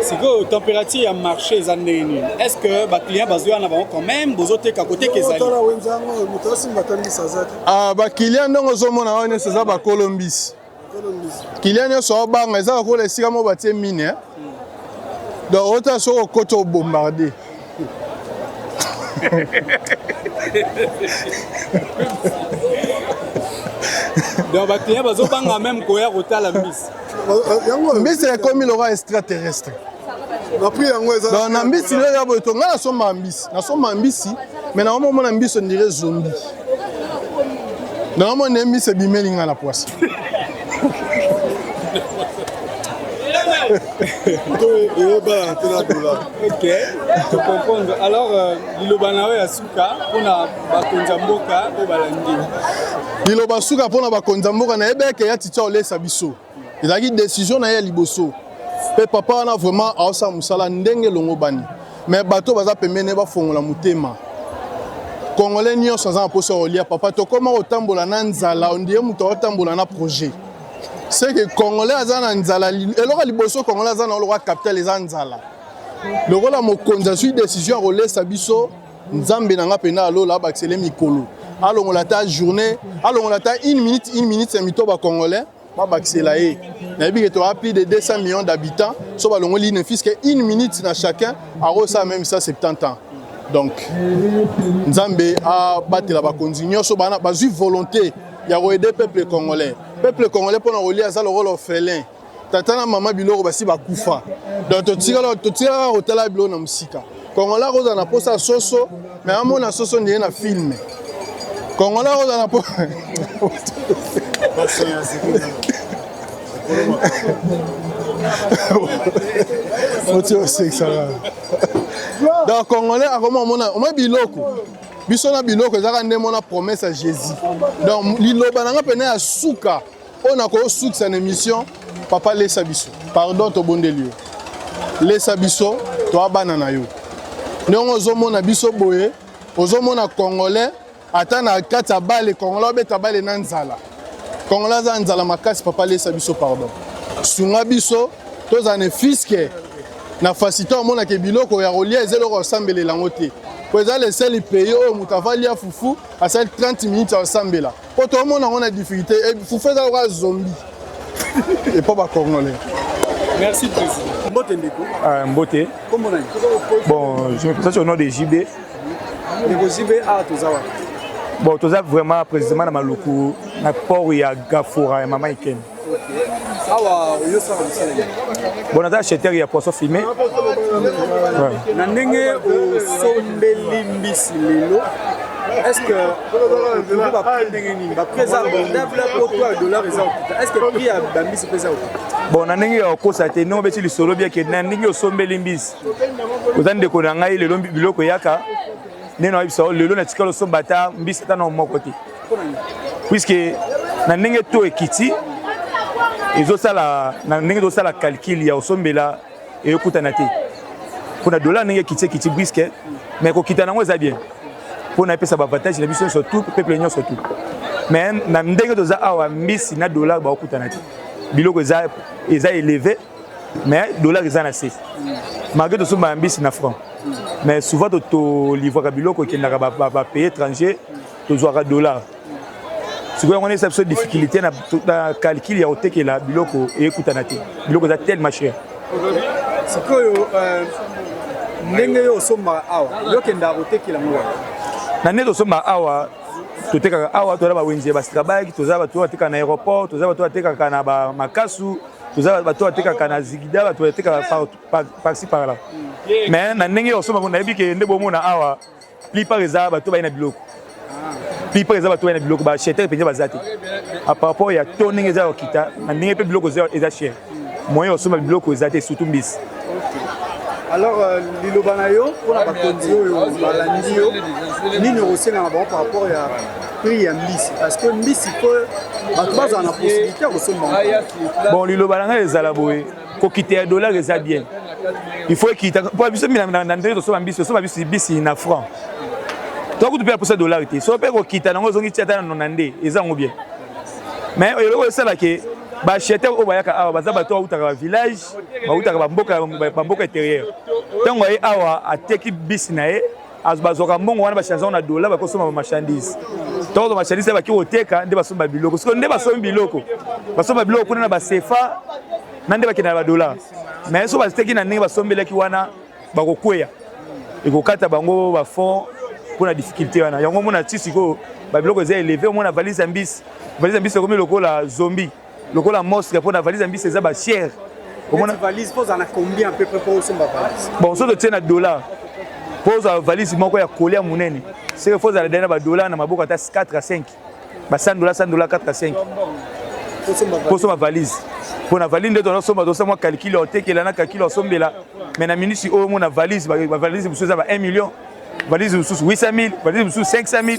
Sikoyo température ya marché eza ndenge nini? Est-ce que ba clients bazoya na bango quand même bozoteka koteka ezali? Ah, ba clients ndenge ozomona wana nyonso eza bakolo mbisi. Client nyonso aobanga eza lokola esika moko batie mine eh? Donc ota soki okoti obombarde. Donc ba clients bazobanga même koya kotala mbisi. Mbisi ekomi lokola extraterrestre. Donc na mbisi lelo ya boye to ngai nasombaka mbisi nasombaka mbisi mais naomomona mbisi on dirait zombie. Naomona mbisi ebimeli ngai na pwasa. Ok, to comprendre. Alors euh, liloba na yo ya suka mpona bakonzi ya mboka oyo balandi. Liloba suka mpona bakonzi ya mboka nayebi eke ya Titi olesa biso. Ezalaki décision na ye ya liboso. Mpe papa wana vraiment aosala mosala ndenge elongobani. Mais bato baza pembeni bafongola motema. Congolais nyonso aza na mposa ya kolia papa tokoma kotambola na nzala ondie moto aotambola na projet. C'est que Congolais aza na nzala eloko ya liboso Congolais aza na lokola capital eza nzala. Lokola mokonzi azwi décision ya kolesa biso Nzambe na nga mpena alola abakisele mikolo alongola ata journée alongola ata une minute une minute ya mito ba Congolais babakisela ye nayebi ke toa plus de 200 millions d'habitants so balongoli ne fût-ce que une minute na chacun akosala même 170 ans donc nzambe abatela bakonzi nyonso bana bazwi volonté ya koaider peuple congolais peuple congolais mpona kolia aza lokola orphelin tata na mama biloko basi bakufa donc totikala totikalaka kotala biloko na mosika congolais akozala na mposa ya soso mais amona soso ndenge na filme congolais akozala na oti osekisaka donc congolais akoma omona omoi biloko biso na biloko ezaka nde mona promesse ya jésus donc liloba na nga mpena ya suka oyo nakosukisa na émission papa lesa biso pardon tobondeli yo lesa biso toa bana na yo ndenge ozomona biso boye ozomona congolais ata na kati ya bale congolais obeta bale na nzala congolais aza nzala makasi papa lesa biso pardon sunga biso tozala ne fiske na facilité omonaka biloko ya kolia eza eloko ya kosambelela yango te po eza le seul pays oyo moto avalia fufu asali 30 minutes ya kosambela po tomona yango na difficulté eh, fufu eza lokola zombi epo ba congolais Merci président. Mbote ndeko. Euh, mbote. Kombo nani? Bon, je me présente au nom de JB. Ndeko JB ah toza wapi? Bon, toza vraiment précisément na Maluku na port ya Gafura ya Mama Ikene. Awa oyosala mosala nini? Bon, naza acheteur ya poisson fumé. Ouais. Na ndenge osombeli mbisi lelo est-ce que okoki ba prix ndenge nini? Ba prix eza abordable po to ya dollar eza okita. Est-ce que prix ya ba mbisi mpe eza okita? Bon, na ndenge ya kokosa te ndenge obeti lisolo bien ke na ndenge osombeli mbisi oza ndeko na ngai lelo biloko eyaka nde nayebisa yo lelo natikali osomba ata mbisi ata na moko te puisque na ndenge to ekiti ezosala na ndenge tozosala calcul ya kosombela eyokutana te mpo na dollar ndenge ekiti ekiti briske mais kokita nango eza bien mpo na epesa baavantage na biso nyonso tout peuple nyonso tout mais na ndenge toza awa mbisi na dollar bakokutana te biloko eza, eza eleve. Mais dollar eza na se. Malgré tosombaka mbisi na franc. Mais souvent tolivraka biloko ekendaka ba pays étranger, tozwaka dollar. Sikoyo yango wana eza biso difficulté na calcul ya kotekela biloko eyekutana te. Biloko eza tellement cher. Sikoyo euh, ndenge yo osombaka awa, yo okendaka kotekela yango wapi? Na ndenge tosombaka awa, totekaka awa, toza bawenze ya bastrabag, toza bato oyo batekaka na aéroport, toza bato oyo batekaka na bamakasu, toza bato oyo batekaka na zigida, bato batekaka par-ci par-là. Mais na ndenge osomba, nayebi ke nde bomona awa plupart eza bato baye na biloko, plupart eza bato baye na biloko, baacheteur mpenza baza te. Par rapport ya to ndenge eza kokita, na ndenge mpe biloko eza cher, moyen osomba biloko eza te, surtout mbisi. Alors euh, liloba na yo mpona bakonzi oyo balandi yo, nini okosenga na bango par rapport ya prix ya mbisi? Parce que mbisi po bato bazala na possibilité ya kosomba. Bon, liloba na ngai ezala boye: kokita ya dollar eza bien, il faut ekita mpo biso na ndenge tosomba mbisi, tosomba bisi bisi na franc, tokutu mpe ya posa dollar te. So mpe kokita nango ezongi ti ata na nona nde eza yango bien. Mais eloko esalake baacheteur oyo bayaka awa baza bato bautaka bavillage, bautaka bamboka, bamboka intérieur. Ntango aye awa ateki bisi na ye, bazwaka mbongo wana, bachange yango na dollar, bakosomba bamarchandise. Ntango marchandise baki koteka nde basomba biloko. Sikoyo nde basombi biloko, basomba biloko kuna na basefa na nde bakenda na badollar. Mais so bateki na ndenge basombelaki wana, bakokweya, ekokata bango bafond mpona difficulté wana. Yango omona ti sikoyo babiloko eza élevé. Omona valise ya mbisi, valise ya mbisi ekomi lokola zombie, lokola mostre, mpona valise ya mbisi eza bachere. Omona valise mpo ozala na combien à peu près mpo osomba valise? Bon, so totie na dollar, mpo ozala valise moko ya kolia monene, seke fo ozala dai na badollar na maboko ata 4 à 5, ba 100 dollar, 100 dollar, 4 à 5 mpo osomba valise. Mpo na valise nde tozosomba, tosala mwa calcul ya otekela na calcul ya osombela. Mais na minisi oyo omona valise, bavalise mosusu eza ba 1 million, valise mosusu 800 000, valise mosusu 500 000.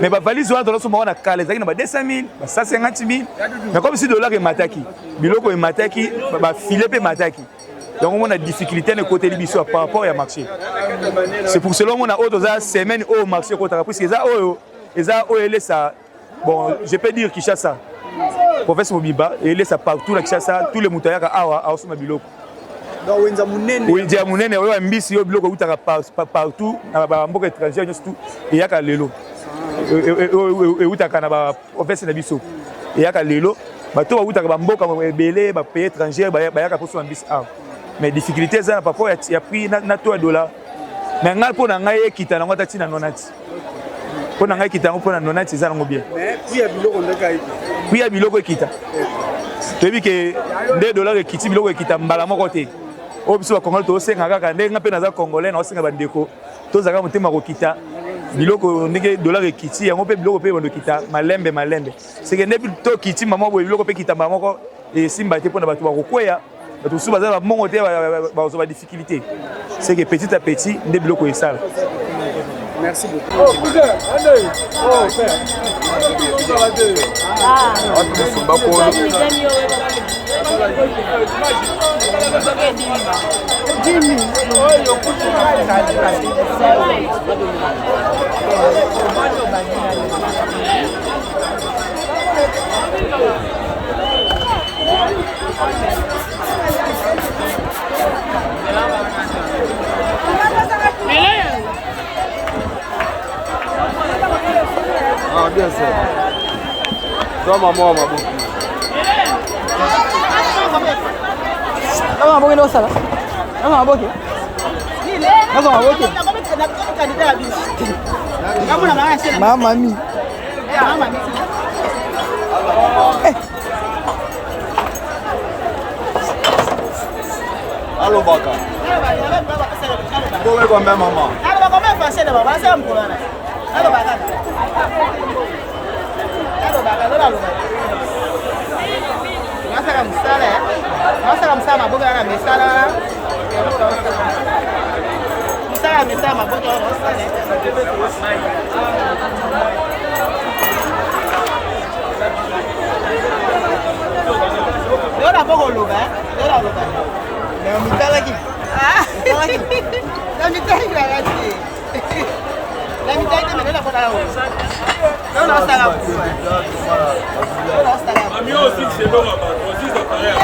Mais bavalise wana tozosomba wana, kala ezalaki na ba 200 000, ba 150 000. Mais comme si dollar emataki, biloko emataki, bafile mpe emataki. Donc omona difficulté na ekoteli biso par rapport ya marché. C'est pour cela omona oyo toza semaine oyo marché ekotaka, puisque eza oyo, eza oyo elesa. Bon, je peux dire Kinshasa province mobimba elesa, partout na Kinshasa, tous les moto ayaka awa aosomba biloko. Wenze ya monene oyo ya mbisi oyo, biloko eutaka partout na bamboka étranger nyonso, tout eyaka lelo, eutaka na baprovince na biso, eyaka lelo. Bato bautaka bamboka ebele, bapays étranger, bayaka mposomba mbisi awa. Mais difficulté eza na par rapport ya prix na to ya dollar. Mais ngai, mpo na ngai, ekita nango ata ntina nonati. Mpo na ngai ekita yango mpo na nonati, eza nango bien. Prix ya biloko ekita, toyebi ke nde dollar ekiti, biloko ekita mbala moko te. Oyo biso bacongolais tozosenga kaka, ndenge nga mpe naza congolais, naosenga bandeko tozalaka motema kokita biloko. Ndenge dollar ekiti, yango mpe biloko mpe bando ekita malembe malembe. Seke nde tokiti mama boye, biloko mpe ekita mbala moko, esimba te, mpona bato bakokweya, bato mosusu baza bambongo te, bazwa badifficulté. C'est que petit à petit nde biloko esala. Merci beaucoup. Oh, cousin, allez. Oh, père. Ah, bien sûr. Toi, maman, maman. Mama maboke nde osala. Mama maboke. Mama maboke. Mama mi. Alobaka. Kowe combien, maman? Nasala mosala, nasala mosala maboke wana, misala wana, mosala ya misala maboke wana osala. Yo na boko loba, yo na loba. Mais omitalaki. Na mitalaki nanga te. Na mitalaki te, mais na kota oyo. Yo na osala. Yo na osala. Ami aussi c'est l'homme, aussi ça paraît.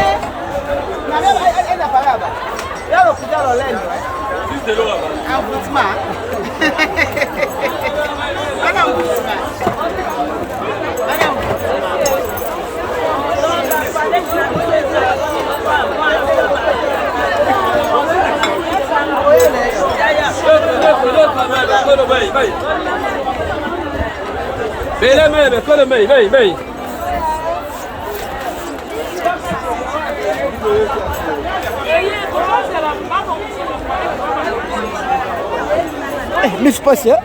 Miso pasi eh?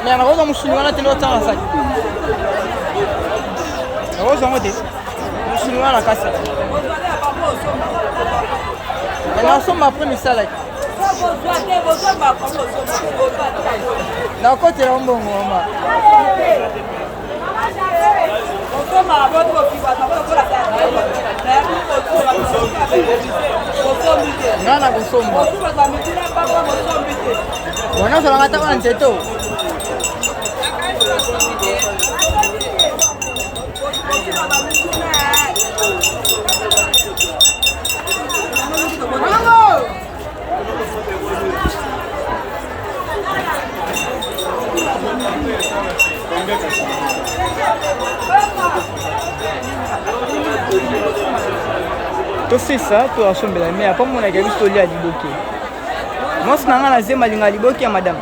Me nakozwa mosuni wana te nde otanga saki nakozwa yango te mosuni wana kasi nasomba apres misala nakotela mbongo mama nga na kosomba wana ozalaka ata wana nzete o tosisa to asombela me apo monaka biso tolia liboke mwasi na ngai na zema alinga liboke ya madame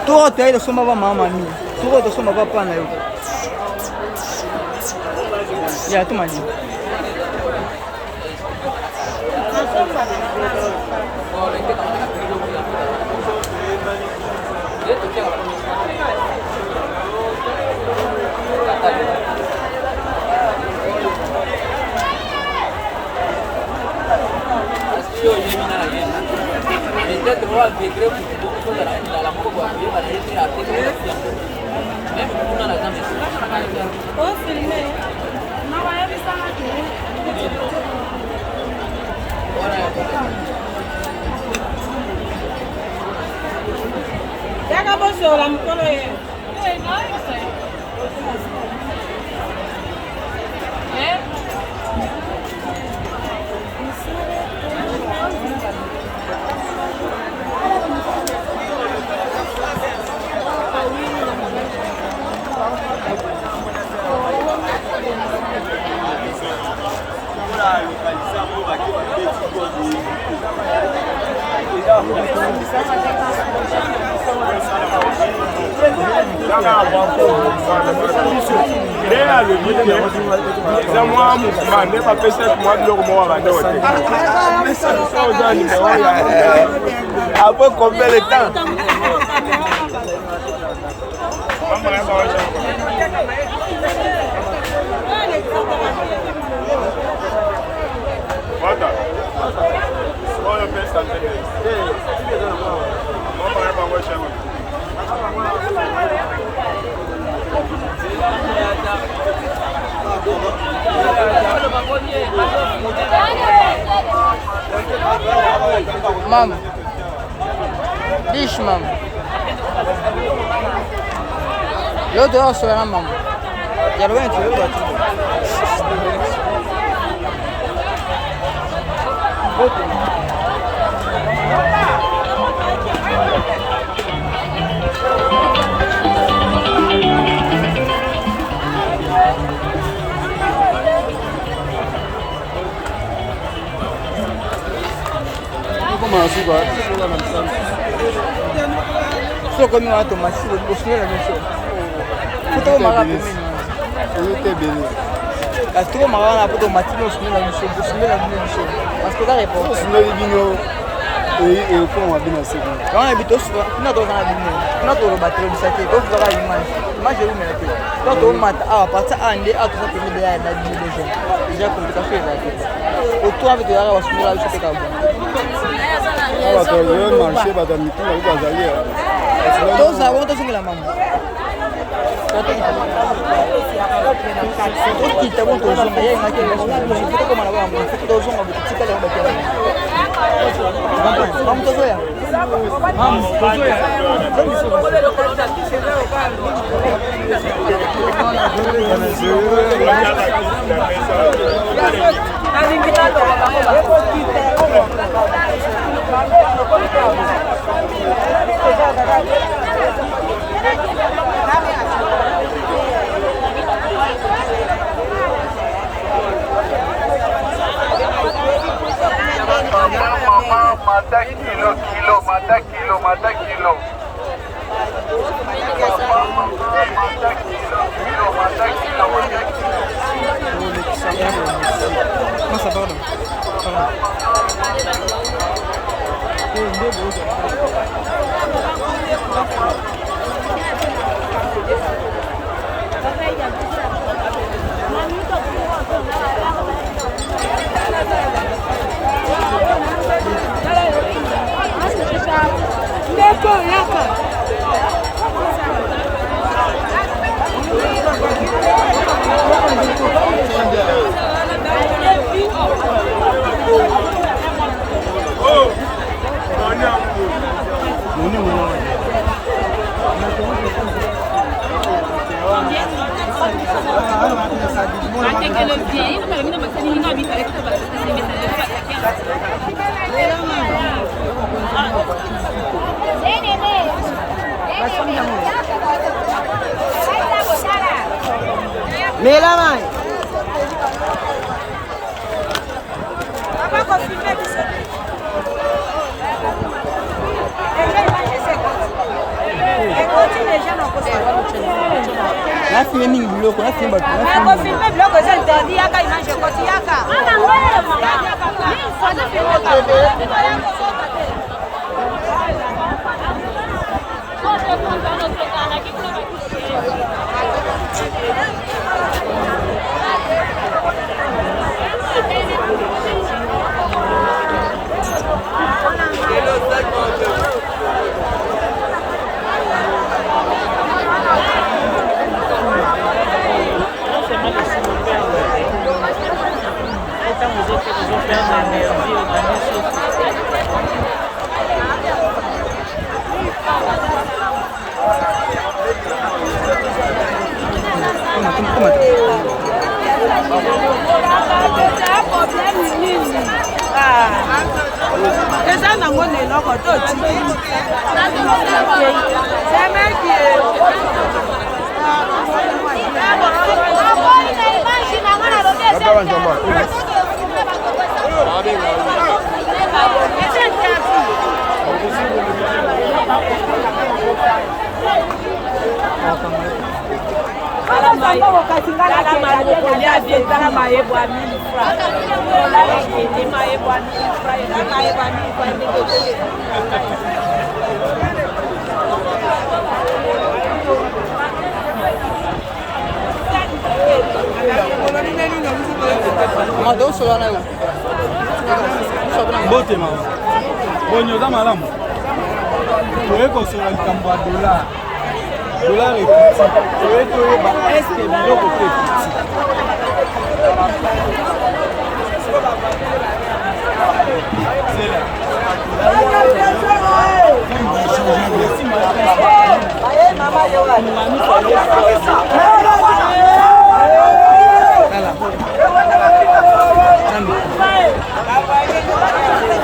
toko toyaki tosomba ba mama mami toko tosomba papa na yo ya tomali Yaka bosola mokolo ye. Nde alobi te eza mwa mouvement nde bapesaki mwa biloko moko bandeko te oza nimero ya après combien de temps Wata. Oyo pesa nzete. Mama ya bango shango. Mama. Dish mama. Yo toya kosola na mama. Ya loba neti loba tu. Soki okomi wana tomasi bosundola biso po tokomaka pembeni kasi tokomaka wana po tomati bino osundola biso bosundola bino biso parce que oza reporter osundoli bino. Ekoma mabe na seko. Yango na bi kuna toza na bino kuna toloba tolobisa te tozwaka image image eumela te to tomata awa parti awa nde awa toza pene deya na bino deja deja complication eza te otoa mpe toyaka basundola biso te kaka bato marché bato ya mitunga ko bazali tozala bongo tozongela mama tokita bongo tozonga ye ngaki tokoma na bango tozonga bototikali yango bato mamu tozoya mamu tozoya. Mama, mata kilo, kilo, mata kilo, mata kilo. Papa, mama, mata kilo, kilo, mata kilo, mata kilo. Masa, pardon. Ndeko yaka. Mela mai. Nafilme mingi biloko, nafilme bato. Nakofilme biloko eza interdit, yaka image ekoti yaka. Eza nango na eloko to otiki semeki. Mbote mama, boni oza malamu? Toye kosola likambo ya dollar. Dollar ekiti, toye toyeba eske biloko mpe ekiti.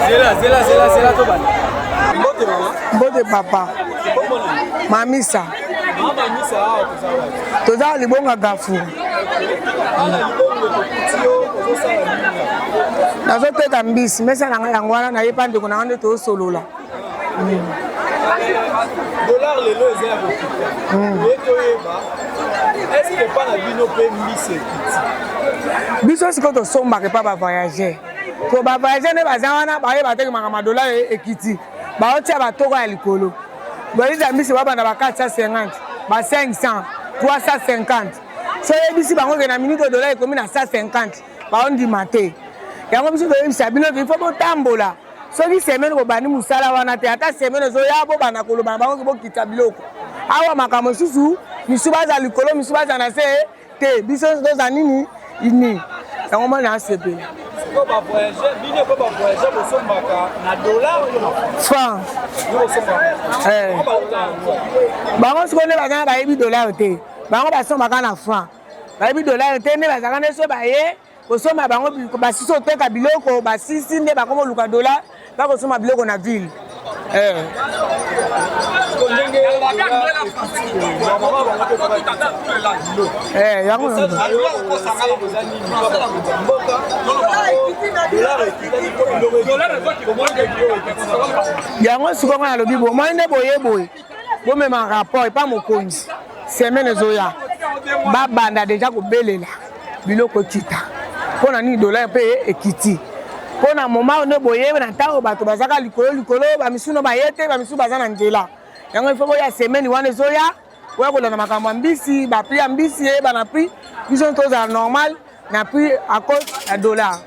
Zela, zela, zela, zela, tobanda. Mbote mama. Mbote papa. Mamisa. Mama Mamisa awa toza wapi? Toza libonga Gafu. Nazoteka mbisi, mesa na ngai yango wana nayepa ndeko na ngai nde tosolola. Dollar lelo eza ya kokita. Oye toyeba est-ce que epa na bino mpe mbisi ekiti? Biso sikoyo tosombaka epa ba voyageur. Po ba voyageurs nde baza wana bayeba te makambo ya dollar ekiti. Baotia batoko ya likolo. Valise ya mbisi babanda ba 450, ba 500, 350. So oyebisi bango ke na minute dollar ekomi na 150, baondima te. Yango biso toyebisa bino ke il faut botambola. Soki semaine bobandi mosala wana te, ata semaine ezoya bobanda koloba na bango ke bokita biloko. Awa makambo mosusu, misusu baza likolo, misusu baza na se te, biso nyonso toza nini ini. Yango mwana asepela. Franc. Eh. Bango sikoyo nde baza bayebi dollar te. Bango basombaka na franc. Bayebi dollar te nde bazalaka nde so baye kosomba bango basisi oteka biloko basisi nde bakoma oluka dola bakosomba biloko na ville eh. Eh, yango yango sikoyo ngai nalobi bomoi nde boye boye bomema rapport epa mokonzi semaine ezoya babanda deja kobelela biloko ekita mpo na nini dollar mpe ekiti mpo na moma nde boye na ntango bato bazaka likolo likolo bamisuno baye te bamisusu baza na nzela yango ifo boya semaine wana ezoya oya kolanda makambo ya mbisi baprix ya mbisi eyeba na prix biso tozala normal na prix à cause ya dollar.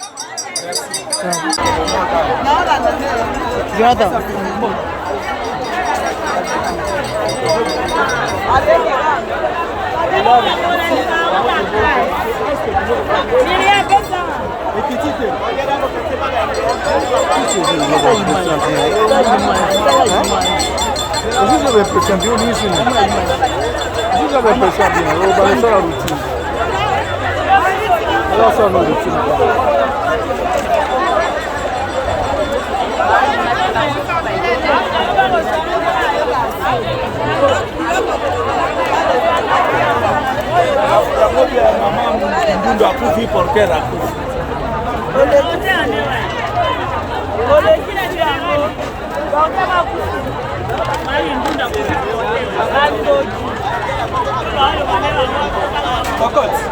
Jonathan. Ndundu akufi porter akufi.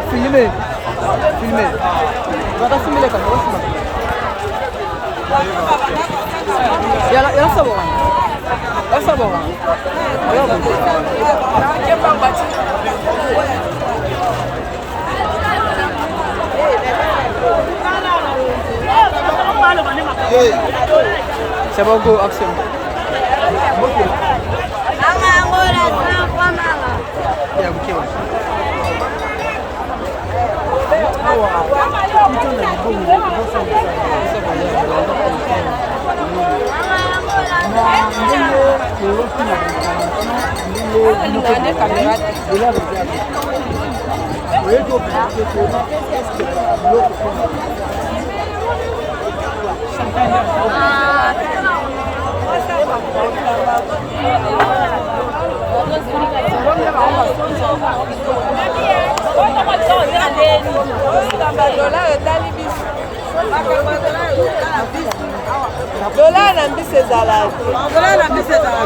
Filme. Filme. Baka filme ka, baka filme. Yala yala sabo. Yala sabo. C'est bon, go, action. Dollar na mbisi ezala dollar na mbisi ezala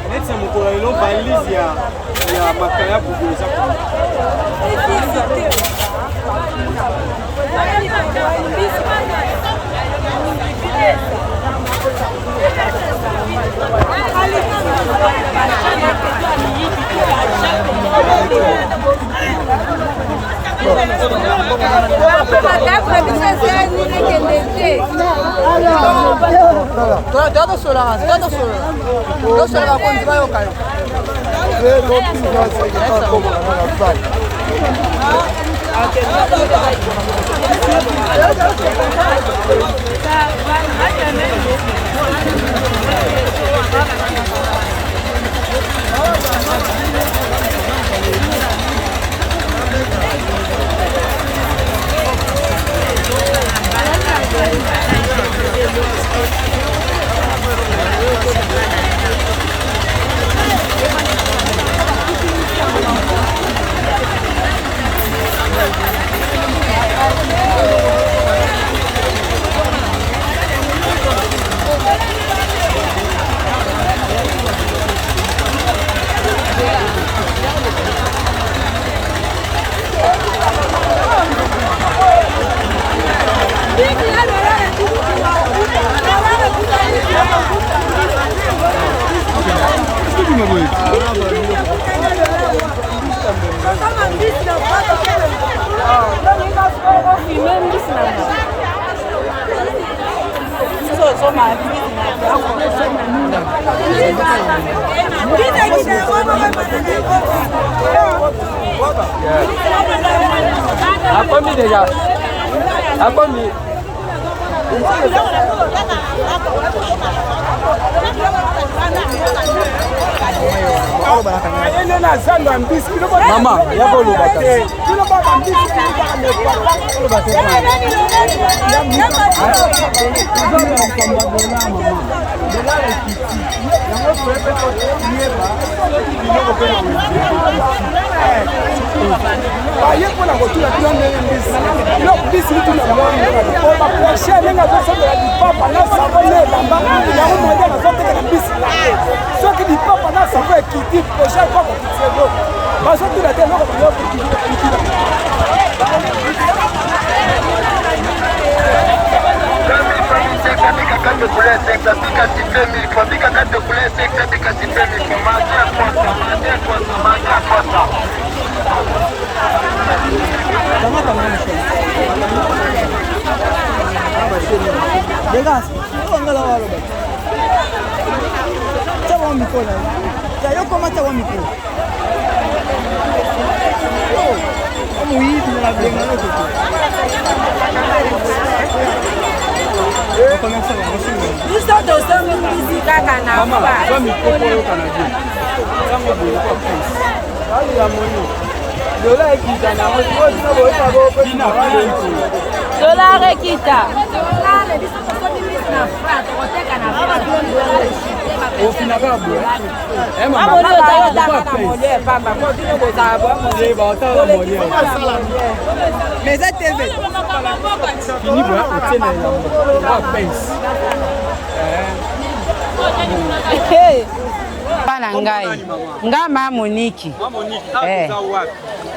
Neti ya mokolo lelo valise ya ya makaya bubu eza Tosolaka bakonzi bayoka yo. Obima boye. Akomi deja. Akomi. Ayende na zando ya mbisi mama ya koloba te bino baka mbisi baye mpona kotuna bino ndenge mbisi biloko mbisi mituna po baproche ndenge azosombela lipapa na savo na elamba yango mondial azotekela mbisi na ye soki lipapa na savo ekiti proche po kokitisa eloko bazotuna te eloko bango Biso tosombi mbisi kaka na dollar ekita. Mais eza tv fini boya otie na elamba pince. Papa na ngai nga ma Monique eh.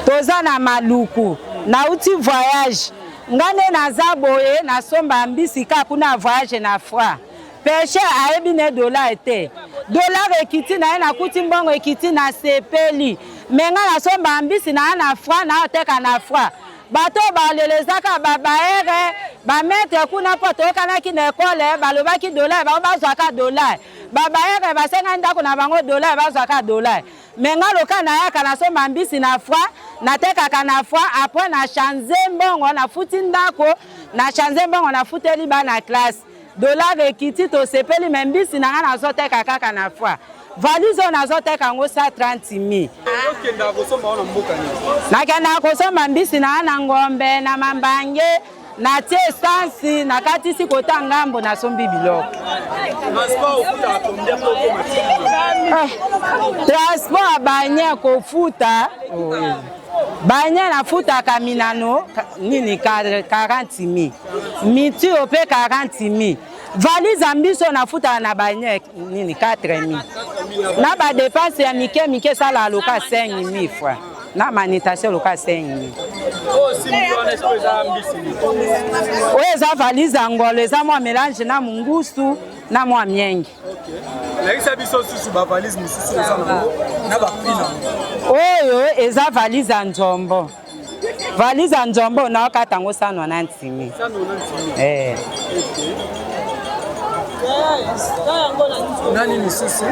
Toza na Maluku nauti voyage nga nde naza boye nasomba mbisi kaka kuna voyage na froid peche ayebi ne dollar te dollar ekiti na ye nakuti mbongo ekiti nasepeli me nga nasomba mbisi na na froid naoteka na froid bato oyo balela ezaka babaere bametre kuna mpo toyokanaki na ekole balobaki dollar bango bazwaka dollar babayaka basenga ndako na bango dollar bazwaka dollar me nga loka nayaka nasomba mbisi na froid natekaka na froid apres na change mbongo nafuti ndako na change mbongo nafuteli bana classe dollar ekiti tosepeli me mbisi na nga nazoteka kaka na froid valise oyo nazoteka yango 130 000. Nakendaka kosomba mbisi na nga na ngombe na mambange natie esansi nakatisi kota ngambo nasombi biloko. Transport ya banya kofuta banya nafutaka minano nini 40 000 mitio mpe 40 000 valise ya mbiso nafutaka na banya nini 4 000 na badepense ya mike mike esalaka loka 5 000 francs na manutention loka 5 000. Oyo eza valise ya ngolo eza mwa melange na mungusu na mwa mienge. Lakisa biso susu ba valise mosusu eza nango na ba prix nango. Oyo eza valise ya nzombo. Valise ya nzombo naokata yango 190 000. Eh. Nani lisusu?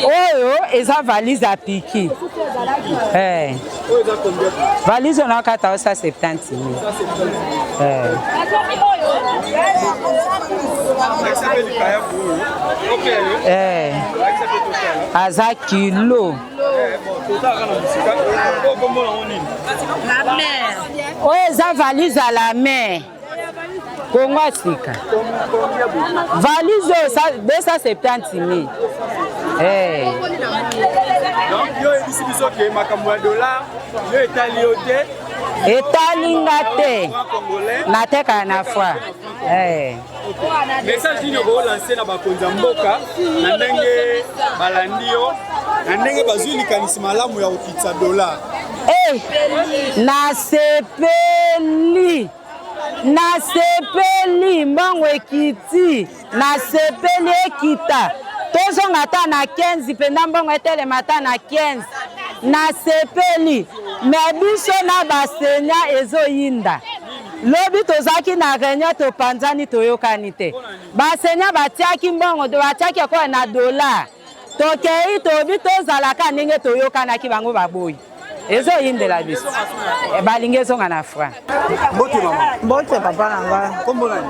Oyo eza valise ya piki. Eh. Valise oyo naokata yango 170 000. Eh. Eh. Aza kilo. Oyo eza valise ya la mer. Kongo ya sika. Valise oyo 270 000. Eh. Donc yo oyebisi biso ke makambo ya dollar yo etali yo te. Etali nga te. Natekaka na foi. Eh. Message nini okolanse na bakonzi ya mboka na ndenge balandi yo na ndenge bazwi likanisi malamu ya kokitisa dollar? Eh, nasepeli. Nasepeli mbongo ekiti, nasepeli ekita, tozonga ata na 15 mpenza, mbongo etelema ata na 15. Nasepeli me biso na basenya ezoyinda. Lobi tozalaki na reunion, topanzani, toyokani te. Basenya batiaki mbongo, batiaki ekoya na dollar, tokei tobi tozalaka ndenge toyokanaki, bango baboyi. Ezoyindela biso, balingi ezonga na franc. Mbote mama. Mbote papa na ngai. Kombo nani?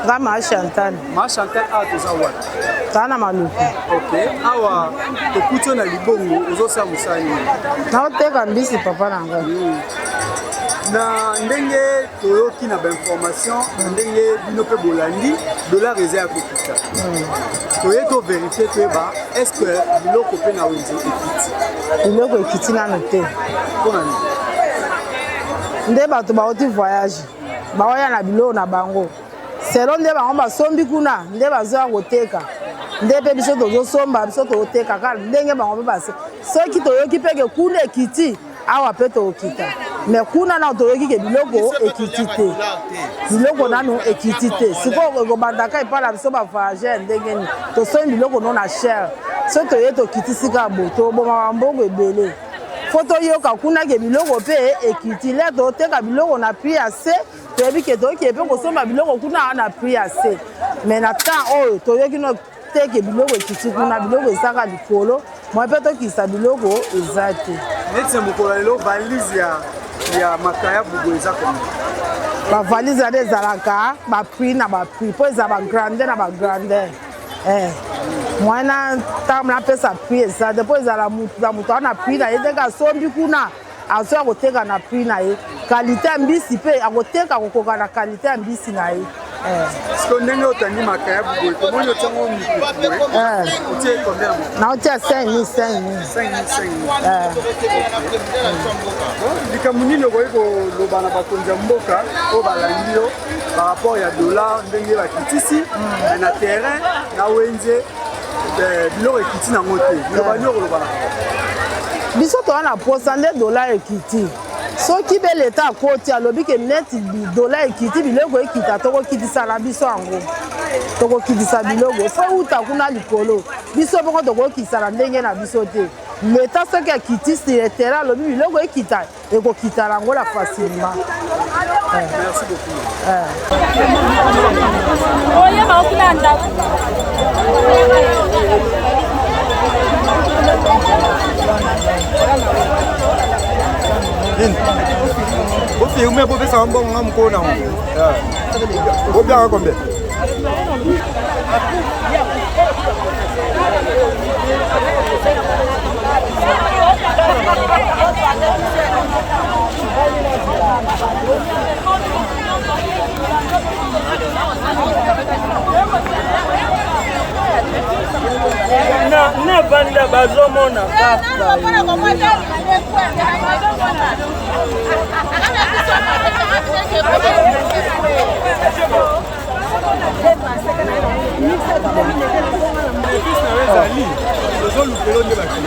Nga Ma Chantal. Ma Chantal, awa toza wapi? Toza na Maluku. Ok, awa tokuti yo na libongo, ozosala mosala nini? Naoteka mbisi papa na ngai. Na ndenge toyoki na bainformation, na ndenge bino mpe bolandi, dollar eza ya kokita. Toye toverifie, toyeba est ce que biloko mpe na wenze ekiti? Biloko ekiti nano te. Mpona nini? Nde bato bauti voyage, baoya na biloko na bango, selo nde bango basombi kuna, nde bazoya koteka, nde mpe biso tozosomba, biso toteka kaka ndenge bango mpe base. Soki toyoki mpe ke kuna ekiti, awa mpe tokokita. Me kuna nano toyoki ke biloko ekiti te, biloko nano ekiti te. Sikoyo ekobandaka epai na biso bavoyageur ndenge nini? Tosombi biloko no na cher, so toye tokiti sika bo toboma bambongo ebele. Fo toyoka kuna ke biloko mpe ekiti, le toteka biloko na prix ya se, toyebi ke toke mpe kosomba biloko kuna na prix ya se. Me na temps oyo toyoki no te ke biloko ekiti kuna, biloko ezaka likolo, mwa mpe tokisa biloko eza te. Neti na mokolo ya lelo, valise ya makaya bubo eza combien? Bavalise wana ezalaka baprix na baprix, mpo eza bagrandeur na bagrandeur. Mwana ntango napesa prix eza te, mpo ezala mutu na moto wana prix na ye, ndenge asombi kuna azoya koteka na prix na ye. Kalite ya mbisi mpe akoteka kokoka na kalite ya mbisi na ye. Siko ndenge otandi makaya boye, tomoni otiango mikuku boye, otie combien? Naotia 5000, 5000. 5000. Likambo nini okoki koloba na bakonzi ya mboka oyo balandi yo par rapport ya dollar, ndenge bakitisi na terrain na wenze, biloko ekiti nango te? Liloba nini okoloba na biso? Toza na posa nde dollar ekiti. Soki mpe leta akoti, alobi ke neti dola ekiti, biloko ekita, tokokitisa na biso yango, tokokitisa biloko. Fo euta kuna likolo, biso moko tokokitisa na ndenge na biso te. Leta soki akitisi etere, alobi biloko ekita, ekokita nango na facilement. Merci beaucoup. Oyeba okuna ndako. Nini bofilme, bopesaka mbongo nga mokolo nango, bobiaka combien? Na banda bazomona kaka. Bénéfice na yo ezali tozolukelo nde bakei.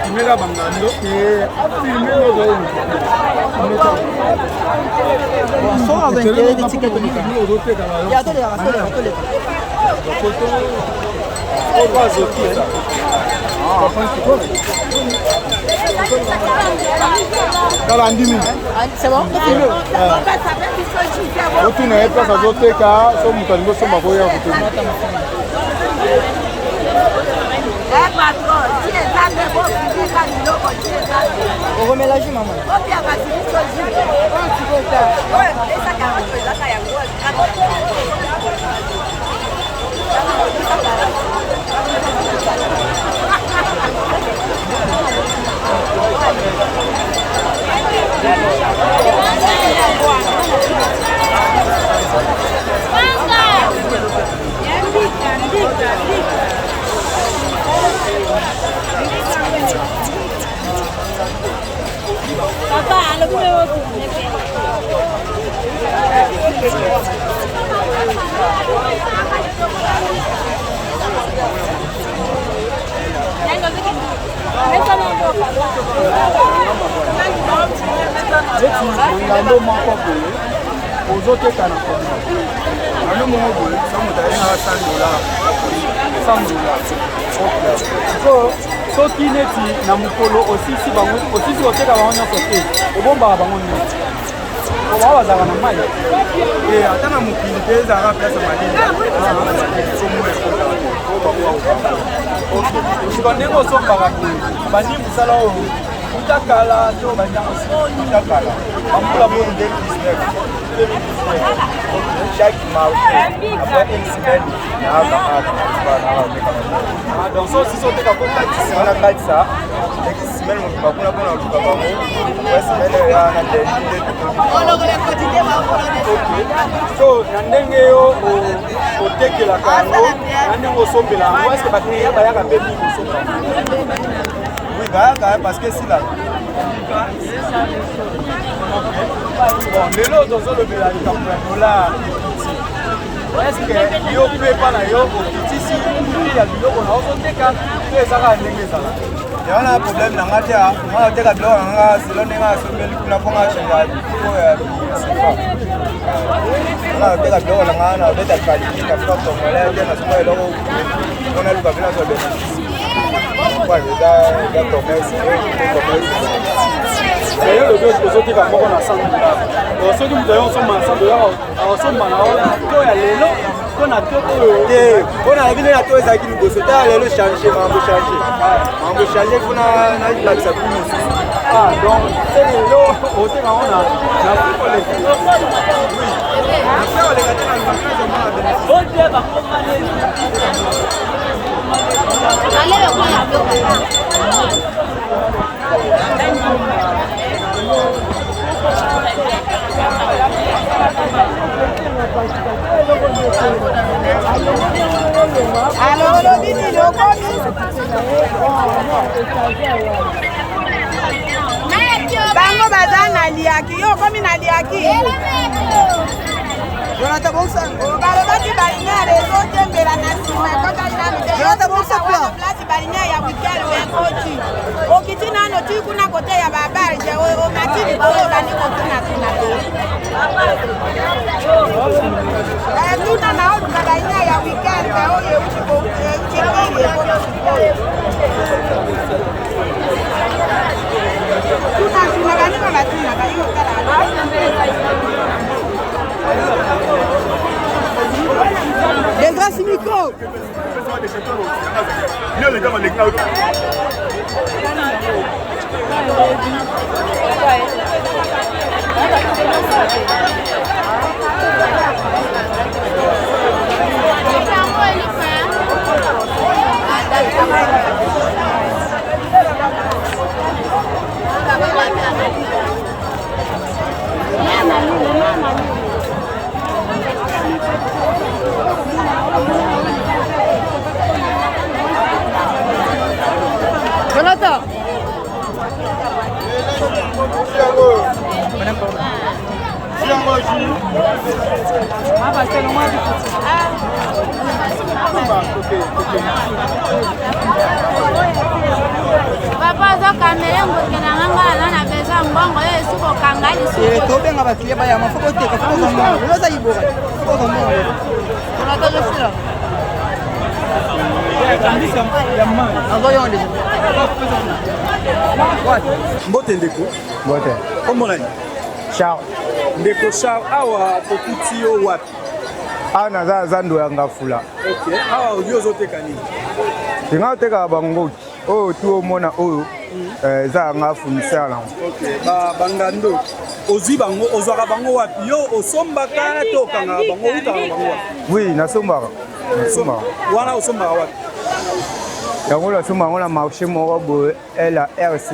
Filmeka bangando, filme. Tala, andimi otuna ye place azoteka. So moto alingi osomba, koya kotuna. Okomelaki mama. Papa, alobi mpe otourne mpe. Neti ngando moko boye ozoteka na combien? Ngando moko boye sa moto ayengaka 100 dollar. 100 dollar. So soki neti na mokolo osisi bango osisi koteka bango nyonso te obombaka bango nyonso bango bazalaka na mai eh, ata na mokili te ezalaka place ya malili sika ndenge osombaka boye bandi mosala oyo uta kala to bandi yango uta kala bambula boni 2019 2019 chaque marché après une semaine naaka donc so osisi oteka kokatisa nakatisa semaine mobimba kuna mpona koluka bango ya semaine oyo na lundi nde so na ndenge yo otekelaka yango na ndenge osombela yango estce bakliya bayaka mpe mingi kosomba? Oui, bayaka parce que esila. Bon, lelo tozolobela likambo ya dollar ekiti. Est-ce yo mpe epa na yo okitisi prix ya biloko na ozoteka to ezaka ndenge ezalaka? Yango na problème na nga te, nga nateka biloko na nga selo ndenge asombeli kuna mpo nga change biloko ya sefa. Nga nateka biloko na nga na beta qualité na franc congolais te, nasomba eloko mpo naluka mpe nazwa bénéfice. Eza eza commerce, commerce. Yo lobi ozoteka moko na 100 dollar, soki moto ayo osomba na 100 dollar, akosomba na to ya lelo to na to oyo te? Mpo na bino na to ezalaki liboso ta lelo change, makambo change, makambo change mpona nalakisa prix mosusu. Ah, donc se lelo oteka yango na prix koleka? Oui, na prix koleka te, na Alors, olobi nini? Okomi bango baza na liaki, yo okomi na liaki. Balobaki baliniere ezotembela na nsima, ekotaki nanu te place baliniere ya weekend ekoti. Okiti nano ti kuna kote ya babarge, omati likolo, obandi kotunatuna te. Tuna na oluka baliniere ya weekend oyo euti mingi, ekomi sikoyo. Tuna tuna baninga, batunaka yo, otala. Des grâces micro. Jonathan. Papa azokamele ngoke na nga, nga aza na besoin mbongo oyo esi kokanga lisusu. Tobenga bakiliya bayama, fo koteka, fo kozwa mbongo. Lelo aza liboka, fo kozwa mbongo lelo. Jonathan, je suis là. Nazwa yo déjà. Mbote ndeko. Mbote. Kombo nani? Charles. Ndeko Charles, awa tokuti yo wapi? Awa naza zando ya Ngafula. Ok, awa oyo ozoteka nini? Nga otekaka bangoki oyo tu omona oyo, eza yanga fournisseur nango. Ok, bangando ozwi bango, ozwaka bango wapi? Yo osombaka to okangaka bango, outaka na bango wapi? Oui, nasombaka, nasombaka. Wana osombaka wapi? Yango nasomba yango na marché moko boye, LARC.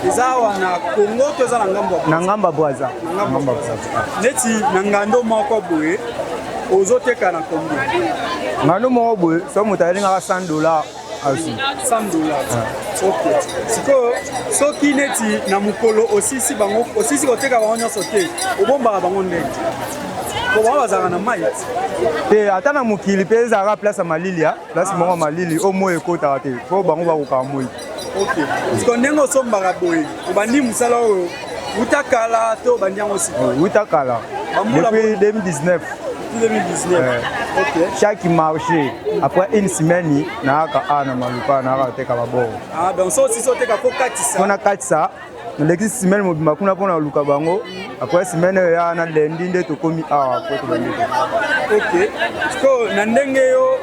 Eza awa na Congo to eza na ngambo ya Na ngambo ya Brazza. Na ngambo ya Brazza. Neti na ngando moko boye ozoteka na combien? Ngando moko boye, so moto alingaka 100 dollar. azwi 100 dollars. Ok, sikoyo soki neti na mokolo osisi bango, osisi koteka bango nyonso te, obombaka bango ndenge po bango bazalaka na mai te? Ata na mokili mpe ezalaka place ya malili, ya place moko ya malili oyo moi ekotaka te, mpo bango bakokaka moi. Ok, sikoyo ndenge osombaka boye, obandi mosala oyo uta kala to obandi yango sika? Uta kala, depuis 2019. 2019. Ok. Chaque marché, après une semaine, nayaka awa na Maluka, nayaka koteka baboro. Ah, donc so osisi oteka, fo katisa? Mpona katisa, nalekisi semaine mobimba kuna mpona koluka bango. Après semaine oyo ya na lundi nde tokomi awa po tobandi. Ok, sikoyo na ndenge yo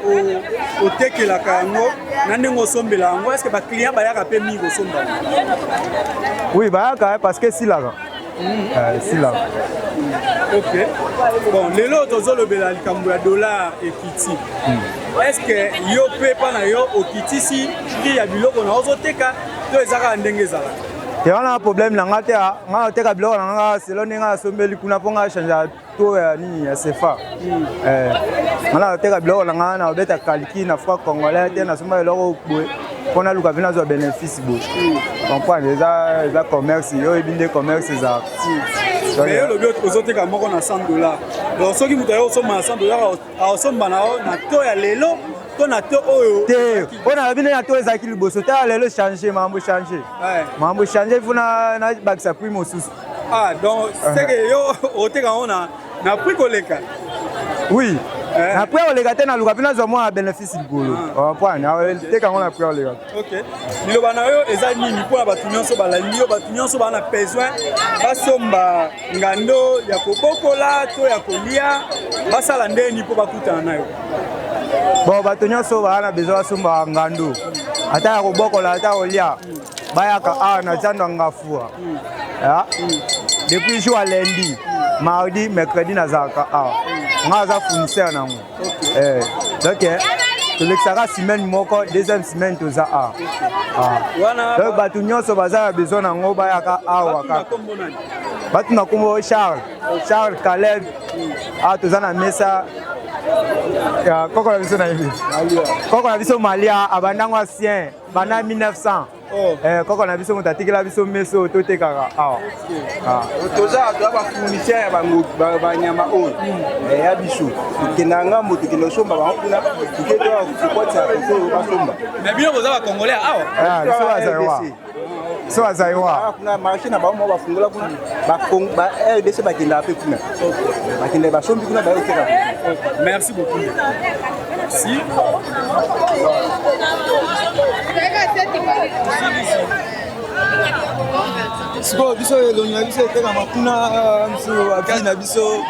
otekelaka yango, na ndenge osombela yango, est ce que baclient bayaka mpe mingi kosomba? Oui, bayaka, parce que esilaka, esilaka. Ok, bon, lelo tozolobela likambo ya dollar ekiti. Est ce que yo mpe mpa na yo okitisi prix ya biloko na ozoteka to eza kaka ndenge ezalaka? Te, wana problème na nga te. Nga nateka biloko na nga selon ndenge nasombeli kuna, mpo nga change to ya nini ya CFA. Nga nateka biloko na nga, na obeta calcul na franc congolais te. Nasomba eloko boye mpo naluka mpe nazwa bénéfice boye, comprendre? Eza commerce, yo oyebi nde commerce ezalaka. Mais yo olobi ozoteka moko na 100 dollar, donc soki moto aye osomba na 100 dollar, aosomba na yo na to ya lelo to na to oyo? Te, oyo nalobi nde na to ezalaki liboso te. Ya lelo change, makambo change, makambo change, il faut nabakisa prix mosusu. Ah, donc c'est que yo oteka yango na prix koleka? Oui, na prix koleka te, naluka mpe nazwa mwa bénéfice likolo, comprendre? Teka yango na prix koleka. Ok, liloba na yo eza nini mpona bato nyonso balandi yo, bato nyonso baa na besoin basomba ngando ya kobokola to ya kolia, basala ndeni mpo bakutana na yo? Bon, bato nyonso baa na besoin basomba ngando, ata ya kobokola, ata kolia, bayaka awa na zando ya Ngafua. Depuis jour ya lundi, mardi, mercredi, nazalaka awa. Nga aza fournisseur nango. Donc tolekisaka semaine moko, deuxième semaine toza awa. Donc bato nyonso baza na besoin nango, bayaka awa kaka. Bato na nkombo Charles, Charles Caleb. Awa toza na mesa koko na biso, nayebi koko na biso Malia, abandango ancien banda 1900. Koko na biso moto atikela biso meso oyo totekaka awa. Toza bafournisseur ya banyama oyo ya biso. Tokenda ngambo, tokende kosomba bango kuna, toke tokotisa koto oyo basomba. Mais bino boza bacongolais awa? Biso bazaïrois, biso bazaïrois. Kuna marché na bango moko bafungola kuna, ba RDC bakendaka mpe kuna, bakendaka, basombi kuna, baye koteka. Merci beaucoup. Si sikoyo biso elongi na biso etekama kuna, mosu avi na biso.